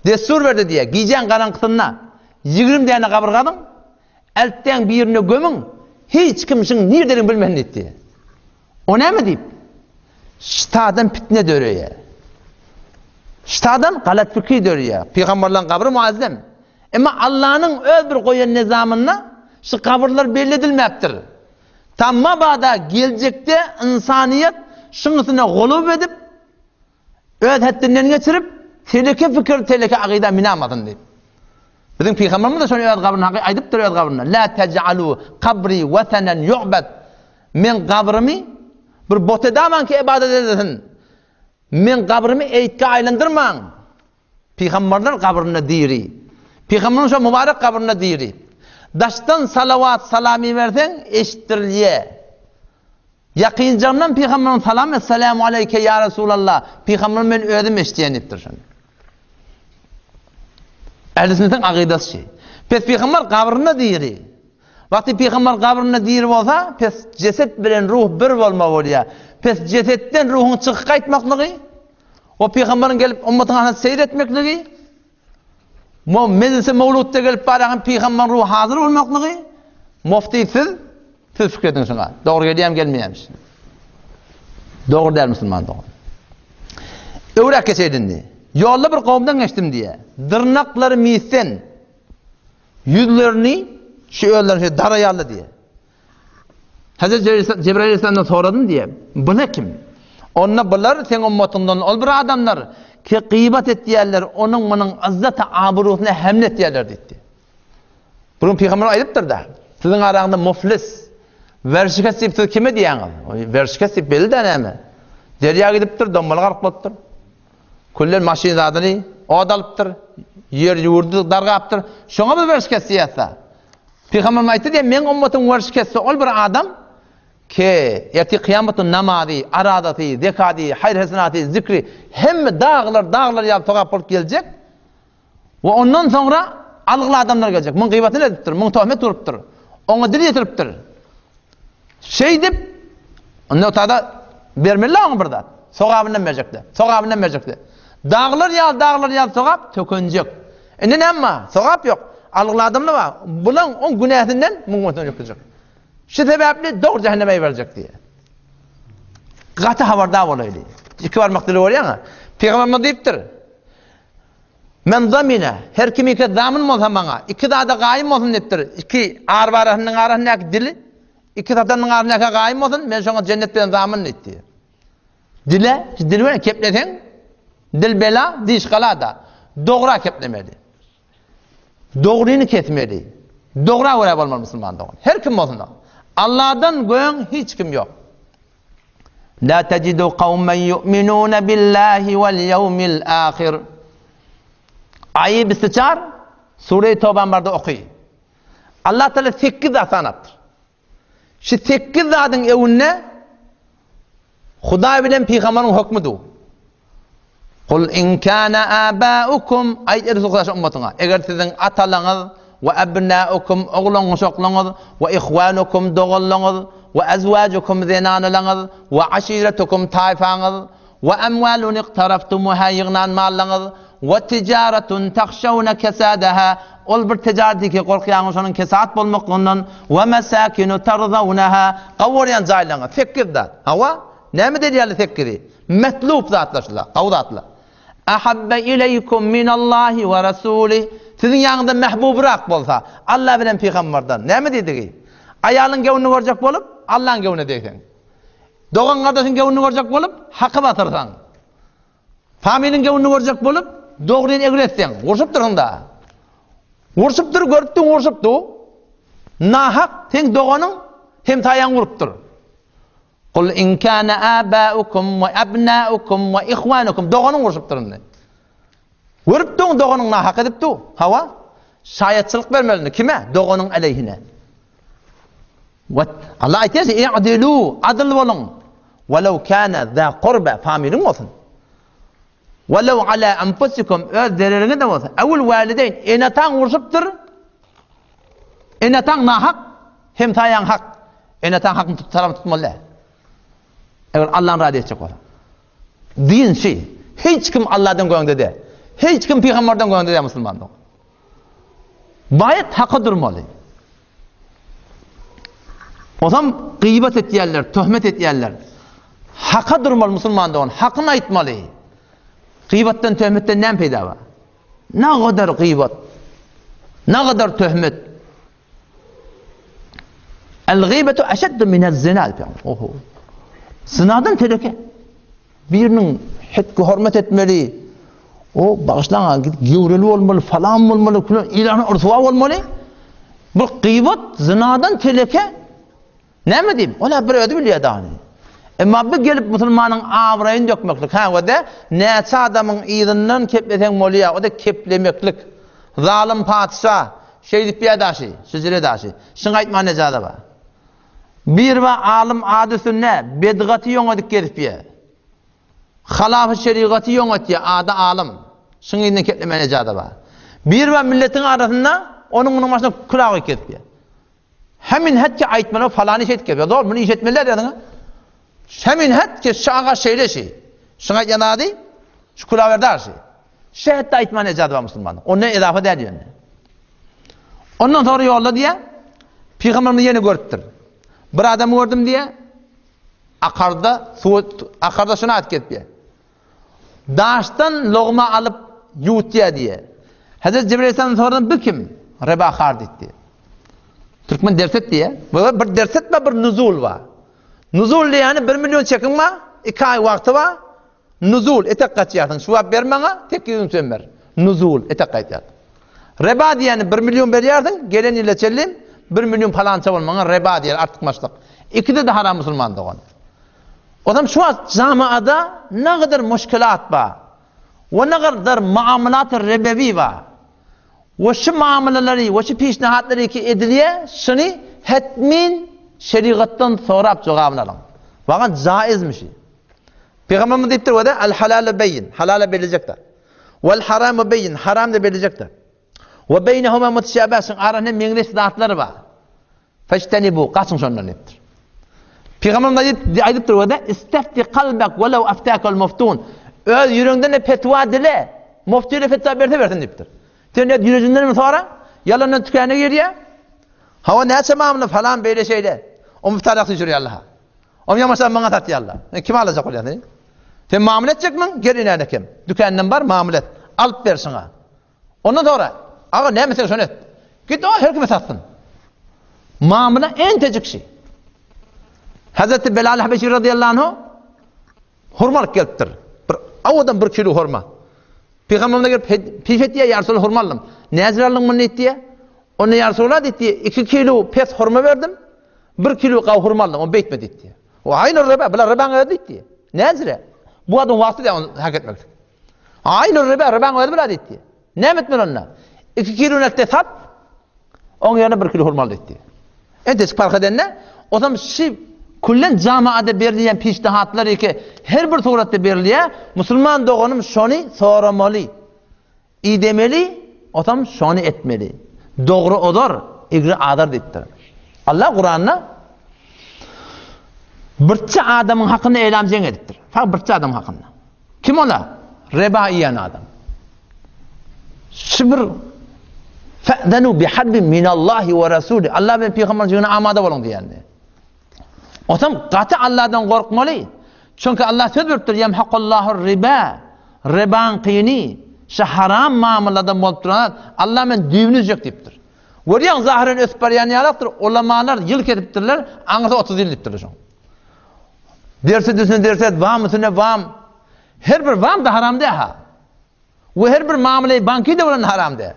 Dessur berdi diýýär. Gijäň garaňkysynda 20 däne gabyr gazyň, eltdäň birine gömüň, hiç kim şuň niredeligini bilmesin diýdi. O näme diýip? Ştadan pitne döreýär. Ştadan galat pikir döreýär. Pygamberleň gabry muazzem. Emma Allanyň öz bir goýan nizamynda şu gabyrlar belli edilmäpdir. Tam mabada geljekde ynsanyýet şuň üstüne golup edip Öz hetdinden geçirip, teleke pikir, teleke akyda minamasyn diýip. Biziň pygamberimiz-de şony öz gabrynda haky aýdypdyr öz gabrynda. La tej'alu kabri watanan yu'bad. Men gabrymy bir bot edaman ki ibadet edilsin. Men gabrymy eýtge aýlandyrmaň. Pygamberler gabrynda diri. Pygamberyň şo mübarek gabrynda diri. Daşdan salawat salam iberseň eşitdirilýär. Ýakynjagyndan pygamberimiz salam Esselamu aleýke ýa Resulallah, pygamberim men özüm eşidýän diýipdir şony. Ähli sünnetiň akydasy şi. Pes pygamber gabrynda diri. Wagty pygamber gabrynda diri bolsa, pes jeset bilen ruh bir bolma bolýar. Pes jesetden ruhuň çykyp gaýtmaklygy, o pygamberiň gelip ummatyň arasynda seýr etmekligi, Mo mejlise mawludda gelip baragan pygamber ruhy hazır bolmaklygy mufti siz siz pikir ediň şuňa. Dogry gelýärmi gelmeýärmi? Dogry däl musulman dogan. Öwräk geçeýin indi. Ýolda bir gowumdan geçdim diýe. Dyrnaklary misden ýüzlerini şu özlerini şu daraýarlar diýe. Hazreti Cebrail Aleyhisselamdan soradym diýe. Bular kim? Onda bular seň ummatyňdan ol bir adamlar ki gybat etýärler, onuň munuň yzzat abrusyna hemle etýärler diýdi. Bunu pygamber aýdypdyr da. Siziň araňyzda muflis, werşikes diýip siz kime diýýäňiz? Werşikes diýip belli dä näme? Derýa gidipdir, dommaly gark bolupdyr. Küllen maşyn zadyny od alypdyr, ýer ýurdy dargapdyr. Şoňa biz werşikes diýýäs-de. Pygamberimiz aýtdy diýen, meň ummatym werş kesse ol bir adam ke ertir kyýamatda namazy, arazasy, zekady, haýyr-hesenaty, zikri hemme daglar, daglar ýaly sogap bolup geljek we ondan soňra algyly adamlar geljek. Muň gyýbatyny edipdir, muň töhmet urupdyr, oňa dil ýetiripdir. Şeýdip, onda otada bermeli oňa bir zat. Sogabyndan berjekler. Sogabyndan berjekler. Daglar ýaly, daglar ýaly sogap tökenjek. Indi näme bar? Sogap ýok. Algyly adamlar bar. Bulaň oň günäsinden muň günäsini ýökejek. Şu sebäpli dogry jähenneme iberjek diýýär. Gaty habardar bolaýly. Iki barmak dili görýäňä. Pygamberimiz diýipdir. Men zamine, her kim iki zamyn bolsa maňa, iki zada gaýym bolsun diýipdir. Iki ar barasynyň arasyndaky dili. Iki satanyň arasynda gaýym bolsun, men şoňa jennet bilen zamyn diýdi. Dile, dil bilen kepleseň, dil bela, diş gala-da. Dogra keplemeli. Dogryny kesmeli. Dogra görä bolmaly musulman dogan. Her kim bolsun. Allahdan göň hiç kim ýok. La tajidu kawmen yu'minuna billahi wal yawmil ahir. Aýy istiçar Sure-i Tawban barda oky. Allah Teala 8 zat sanapdyr. Şu 8 zadyň öwünde Hudaý bilen pygamberiň hökmü du. Kul in kana abaukum aýt Resul Hudaý ummatyňa eger siziň atalaňyz we abnaukum oglan-uşaklaryňyz we ihwanukum doganlaryňyz we azwajukum zenanalaryňyz we aşiretukum taýfaňyz we amwalun iqtaraftumuha ýygnan mallaryňyz we tijaratun tahşawna kesadaha ol bir tijaret ki gorkýaňyz şonuň kesat bolmaklygyndan we masakinu tarzawnaha gowy görýän jaýlaryňyz sekiz zat hawa näme diýilýärler sekizi Metlub zatlar şular, gowy zatlar. Ahabbe ileýkum minallahi we rasulih. Siziň ýanyňyzda mähbubrak bolsa, Allah bilen pygamberden. Näme diýdigi? Aýalyň göwnüni görjek bolup, Allaň göwnüne degseň. Dogan gardaşyň göwnüni görjek bolup, haky batyrsaň. Familiň göwnüni görjek bolup, dogryny egri etseň, urşup dursuň-da. Urşupdyr, görüpdiň urşupdy. Nahak seň doganyň hemsaýaň urupdyr. Kul in kana abaukum we abnaukum we ihwanukum doganyň urşupdyr indi. Görüp duň doganyň nahak edip du. Hawa. Şaýatçylyk bermeli indi kime? Doganyň aleyhine. We Allah aýtýar, "I'dilu, adyl boluň. Walau kana za qurba, familiň bolsun. Walau ala anfusikum, öz zereriňiz de bolsa. Awul walideyn, ene-ataň urşupdyr. Ene-ataň nahak, hemsaýaň hak. Ene-ataň hakyny tut, tarapyny tutmaly däl. Eger Allahny razy etjek bolsaň. Din şi. Hiç kim Allahdan göňde däl. Hiç kim pygamberden göňde däl musulman dogan. Baýat haka durmaly. Ozam gyýbat etýärler, töhmet etýärler. Haka durmaly musulman dogan, hakyny aýtmaly. Gyýbatdan, töhmetden näme peýda bar? Nagadar gyýbat. Nagadar töhmet. El-gyýbetu eşeddu minez-zina diýip. Oho. Zinadan teleke. Biriniň hetki hormat etmeli. O bagyşlaň, gidip gewreli bolmaly, falan bolmaly, külen ilany ryswa bolmaly. Bu gyýbat zinadan teleke. Näme diýip? Ola bir özi bilýär dany. Emma bu gelip musulmanyň abraýyny dökmeklik, ha we-de näçe adamyň yzyndan kepleseň bolýar, o-da keplemeklik. Zalym patyşa şeýdip ýa daşy, şejere daşy. Şuňa aýtman ejaza bar. Bir bar alym ady üstünde bedgaty ýoňadyp gezip ýa. Halafy şerigaty ýoňatýar ady alym. Şuň yzyndan keplemän ejaza bar. Bir bar milletiň arasynda onuň munuň başyna külah goýup gezip ýa. Hemin hetki aýtmaly falany şeýdip gezip ýa. Dogry muny iş etmeliler ýazyňa. Hemin hetki şaga şeýle şi. Şuň aýtýan ady şu külawerdar şi. Şehetde aýtman ejaza bar musulmanda. Ondan edafa däl ýöne. Ondan sonra ýolda diýä, Pygamberimiz ýene görüpdir. Bir adam gördüm diýä, akarda suw akarda şuny aýdyp gelip diýä. Daşdan logma alyp ýuwutýa diýä. Hazret Jibril aleyhisselam sordy, bu kim? Rebahar diýdi. Türkmen ders et diýä. Bu bir ders etme bir nuzul bar. Nuzul diýýäni 1 million çekiň bar, 2 aý wagty bar. Nuzul, etek gaçýarsyň, şu wagt ber maňa, 800 müň sen ber. Nuzul, etek gaýtýar. Reba diýeni 1 million berýärsiň, gelen ýyla çenli 1 million palança bolmaňa reba diýer, artykmaçlyk. Ikide-de haram musulman dogan. Ozam şu wagt jamaada nagadar muşkilat bar. We nagadar muamalat rebewi bar. We şu muamalalary, we şu pişnahatlary ki edilýär, şuny hetmin şerigatdan sorap jogabyny alyň. Wagan jaizmişi. Pygamberimiz diýipdir we-de al halalu beýin, halala bellijekdir. Wal haramu beýin, haram da bellijekdir. We beýnehuma mutşabat, şuň arasynda meňzeş zatlar bar. Feştenibu, gaçyň şondan diýipdir. Pygamberimiz aýdypdyr we-de istefti kalbak welew aftakal muftun. Öz ýüregiňden de fetwa dile, mufti de fetwa berse bersin diýipdir. Sen öz ýüregiňden mi sora? Ýalandan tükene girýär. Hawa näçe mamla falan beýle şeýle. O muftarak düşürýär Allaha. Oňa ýamaşan maňa satýarlar. E, kim alajak bolýar seni? Sen mamla etjekmiň? Gel inäne kem. Dükändan bar, mamla et. Alyp ber şuňa. Ondan sonra, aga näme sen şony et. Git o her kime satsyn. Mamla entejik şey. Hazreti Belal Habeşi radıyallahu anhu hurma alyp gelipdir. Bir awadan bir kilo hurma. Pygamberimize gelip piş etdi ýa Resulallah hurma aldym. Näzir aldyň muny diýdi. Onda ýa Resulallah diýdi, 2 kilo pes hurma berdim. 1 kilo gaw hurma aldym. O beýtme diýdi. O aýny riba, bular ribaň özi diýdi. Näzire? Bu adam wagty diýdi, ony hak etmek. Aýny riba, ribaň özi bular diýdi. Näme etmeli onda? 2 kilo netde sat, oň ýerine 1 kilo hurma al diýdi. Enteç parh edende, otam şi küllen jamaada berilýän pişnihatlar eke her bir suratda berilýär, musulman doganym şony soramaly. Idemeli, otam şony etmeli. Dogry ozar, egri azar diýipdir. Allah Kuranda birçe adamyň hakynda elam jeň edipdir. Fak birçe adam hakynda. Kim ola? Reba iýen adam. Şu bir Fe'zenu bi harbin minallahi we rasuli. Allah bilen pygamber jigine amada boluň diýende. Otam gaty Allahdan gorkmaly. Çünki Allah söz beripdir, Yemhakullahu riba. Ribaň kyny, şu haram mamladan bolup duran Allah men düýbüni üzjek diýipdir. Görýäň zahyren ösüp barýan ýalakdyr. Ulamalar ýyl kesipdirler, aňyrsy 30 ýyl diýipdirler şoň. Derse düsüne derse, wam üstüne wam. Her bir wam da haram däl ha. We her bir mamla banki de bolan haram däl.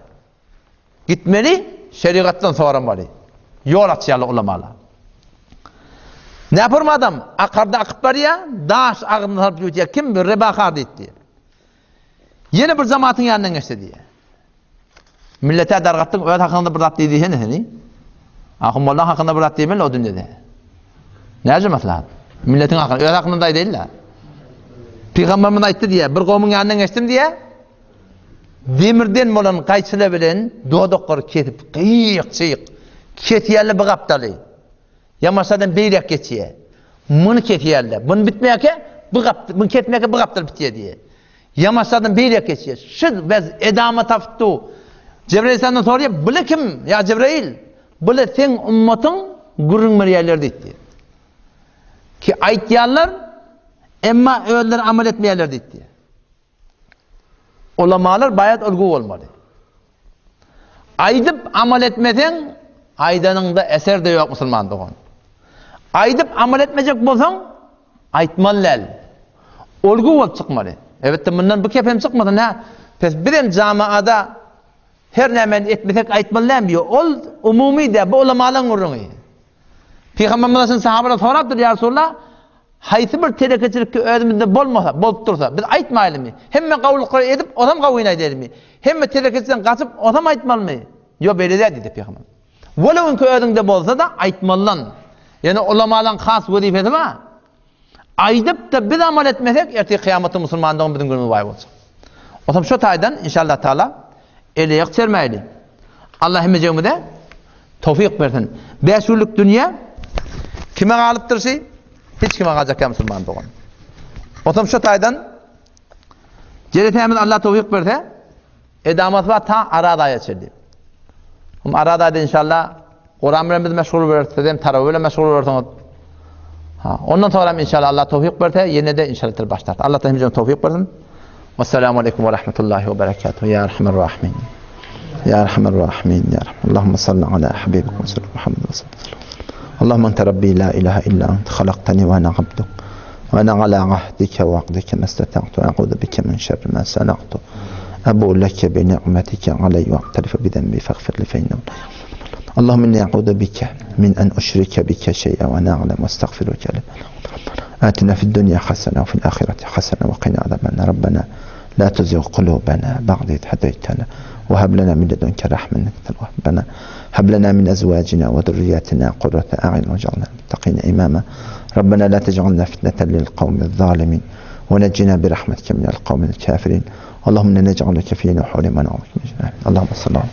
Gitmeli, şerigatdan soramaly. Ýol açýarlar ulamalar. Näpurma adam akarda akyp barýar, daş agzyna salyp ýutýar. Kim bir rebahar diýdi. Ýene bir jamatyň ýanyndan geçdi diýýär. Millete dargatdyň, öz hakyňda bir zat diýdi hene seni. Ahun mollaň hakynda bir zat diýmeli o dünýede. Näce maslahat? Milletiň hakyny, öz hakynda aýdaýyn-la. Pygamberimiz aýtdy diýýär, bir gowmuň ýanyndan geçdim diýýär. Demirden bolan gaýçylar bilen dodaklary kesip, gyýyk-çyýyk kesýärler bir gapdaly. Ýamaşadan beýläk geçýär. Muny kesýärler. Muny bitmäkä bu gap, muny kesmäkä bu gapdal bitýär diýýär. Ýamaşadan beýläk geçýär. Şu bez edama tapdy. Jebraýyl aleyhisselamdan soraýar, "Bule kim? Ýa Jebraýyl, bule seň ummatyň gürrüň berýärler" diýdi. Ki aýtýarlar, emma özleri amal etmeýärler diýdi. Ulamalar baýat ulgy bolmaly. Aýdyp amal etmeseň, aýdanyňda eser-de ýok musulman dogan. Aýdyp amal etmejek bolsaň, aýtmaly däl. Ulgy bolup çykmaly. Elbetde mundan bu kepem çykmasyn, hä? Pes bizem jamaada her nämäni etmesek aýtmaly dälmi? Ýok, ol umumy däl, bu ulamalaryň gürrüňi. Pygamberimiz sahabalar sorapdyr, ýa Resulallah, haýsy bir telekeçilik ki özümizde bolmasa, bolup dursa, biz aýtmaýlymy? Hemme gawulyklary edip, ozam gawyny aýdaýlymy? Hemme telekeçiden gaçyp, ozam aýtmalymy? Ýok, beýle däl diýdi pygamber. Welewünki özüňde bolsa-da aýtmalydan. Ýöne ulamalaryň has wezipesi bar. Aýdyp-da biz amal etmesek, ertir kyýamatda musulman dogan biziň günümiz waý boljak. Otam şo taýdan inşallah taala eleýek çermäýli. Allah hemmejigimize towfyk bersin. Bäş günlük dünýä kime galypdyr şi? Hiç kime galjak ýa musulman dogan. Otam şo taýdan Jeretämiz Allah towfyk berse, Edamasy bar ta Araz aýa çenli. Hum Araz aýda inşallah Kuran bilen biz meşgul bolarys, siz hem tarawih bilen meşgul bolarsyňyz. Ha, ondan sonra hem inşallah Allah towfik berse, ýene de inşallah til başlar. Allah da hemjemize towfik bersin. Vesselamu aleyküm ve rahmetullahi ve berekatuhu. Ya Erhamer Rahimin. Ya Erhamer Rahimin. Ya Rahman. Allahümme salli ala habibik ve sallam Muhammed ve sallam. Allahümme ente Rabbi la ilahe illa ent halaktani ve ana abduk. Ve ana ala ahdike ve akdike mesteta'tu. E'udu bike min şerri ma sana'tu. Ebu leke bi ni'metike aleyye ve a'tarifu bi zenbi feğfir li fe innehu la Allahümme inni e'udu bike min en uşrike bike şey'e ve na'lem ve estağfiruke lima آتنا في الدنيا حسنة وفي الآخرة حسنة وقنا عذاب النار ربنا لا تزغ قلوبنا بعد إذ هديتنا وهب لنا من لدنك رحمة إنك أنت الوهاب ربنا هب لنا من أزواجنا وذرياتنا قرة أعين واجعلنا للمتقين إماما ربنا لا تجعلنا فتنة للقوم الظالمين ونجنا برحمتك من القوم الكافرين اللهم إنا نجعلك في نحور من نعوذ اللهم صل على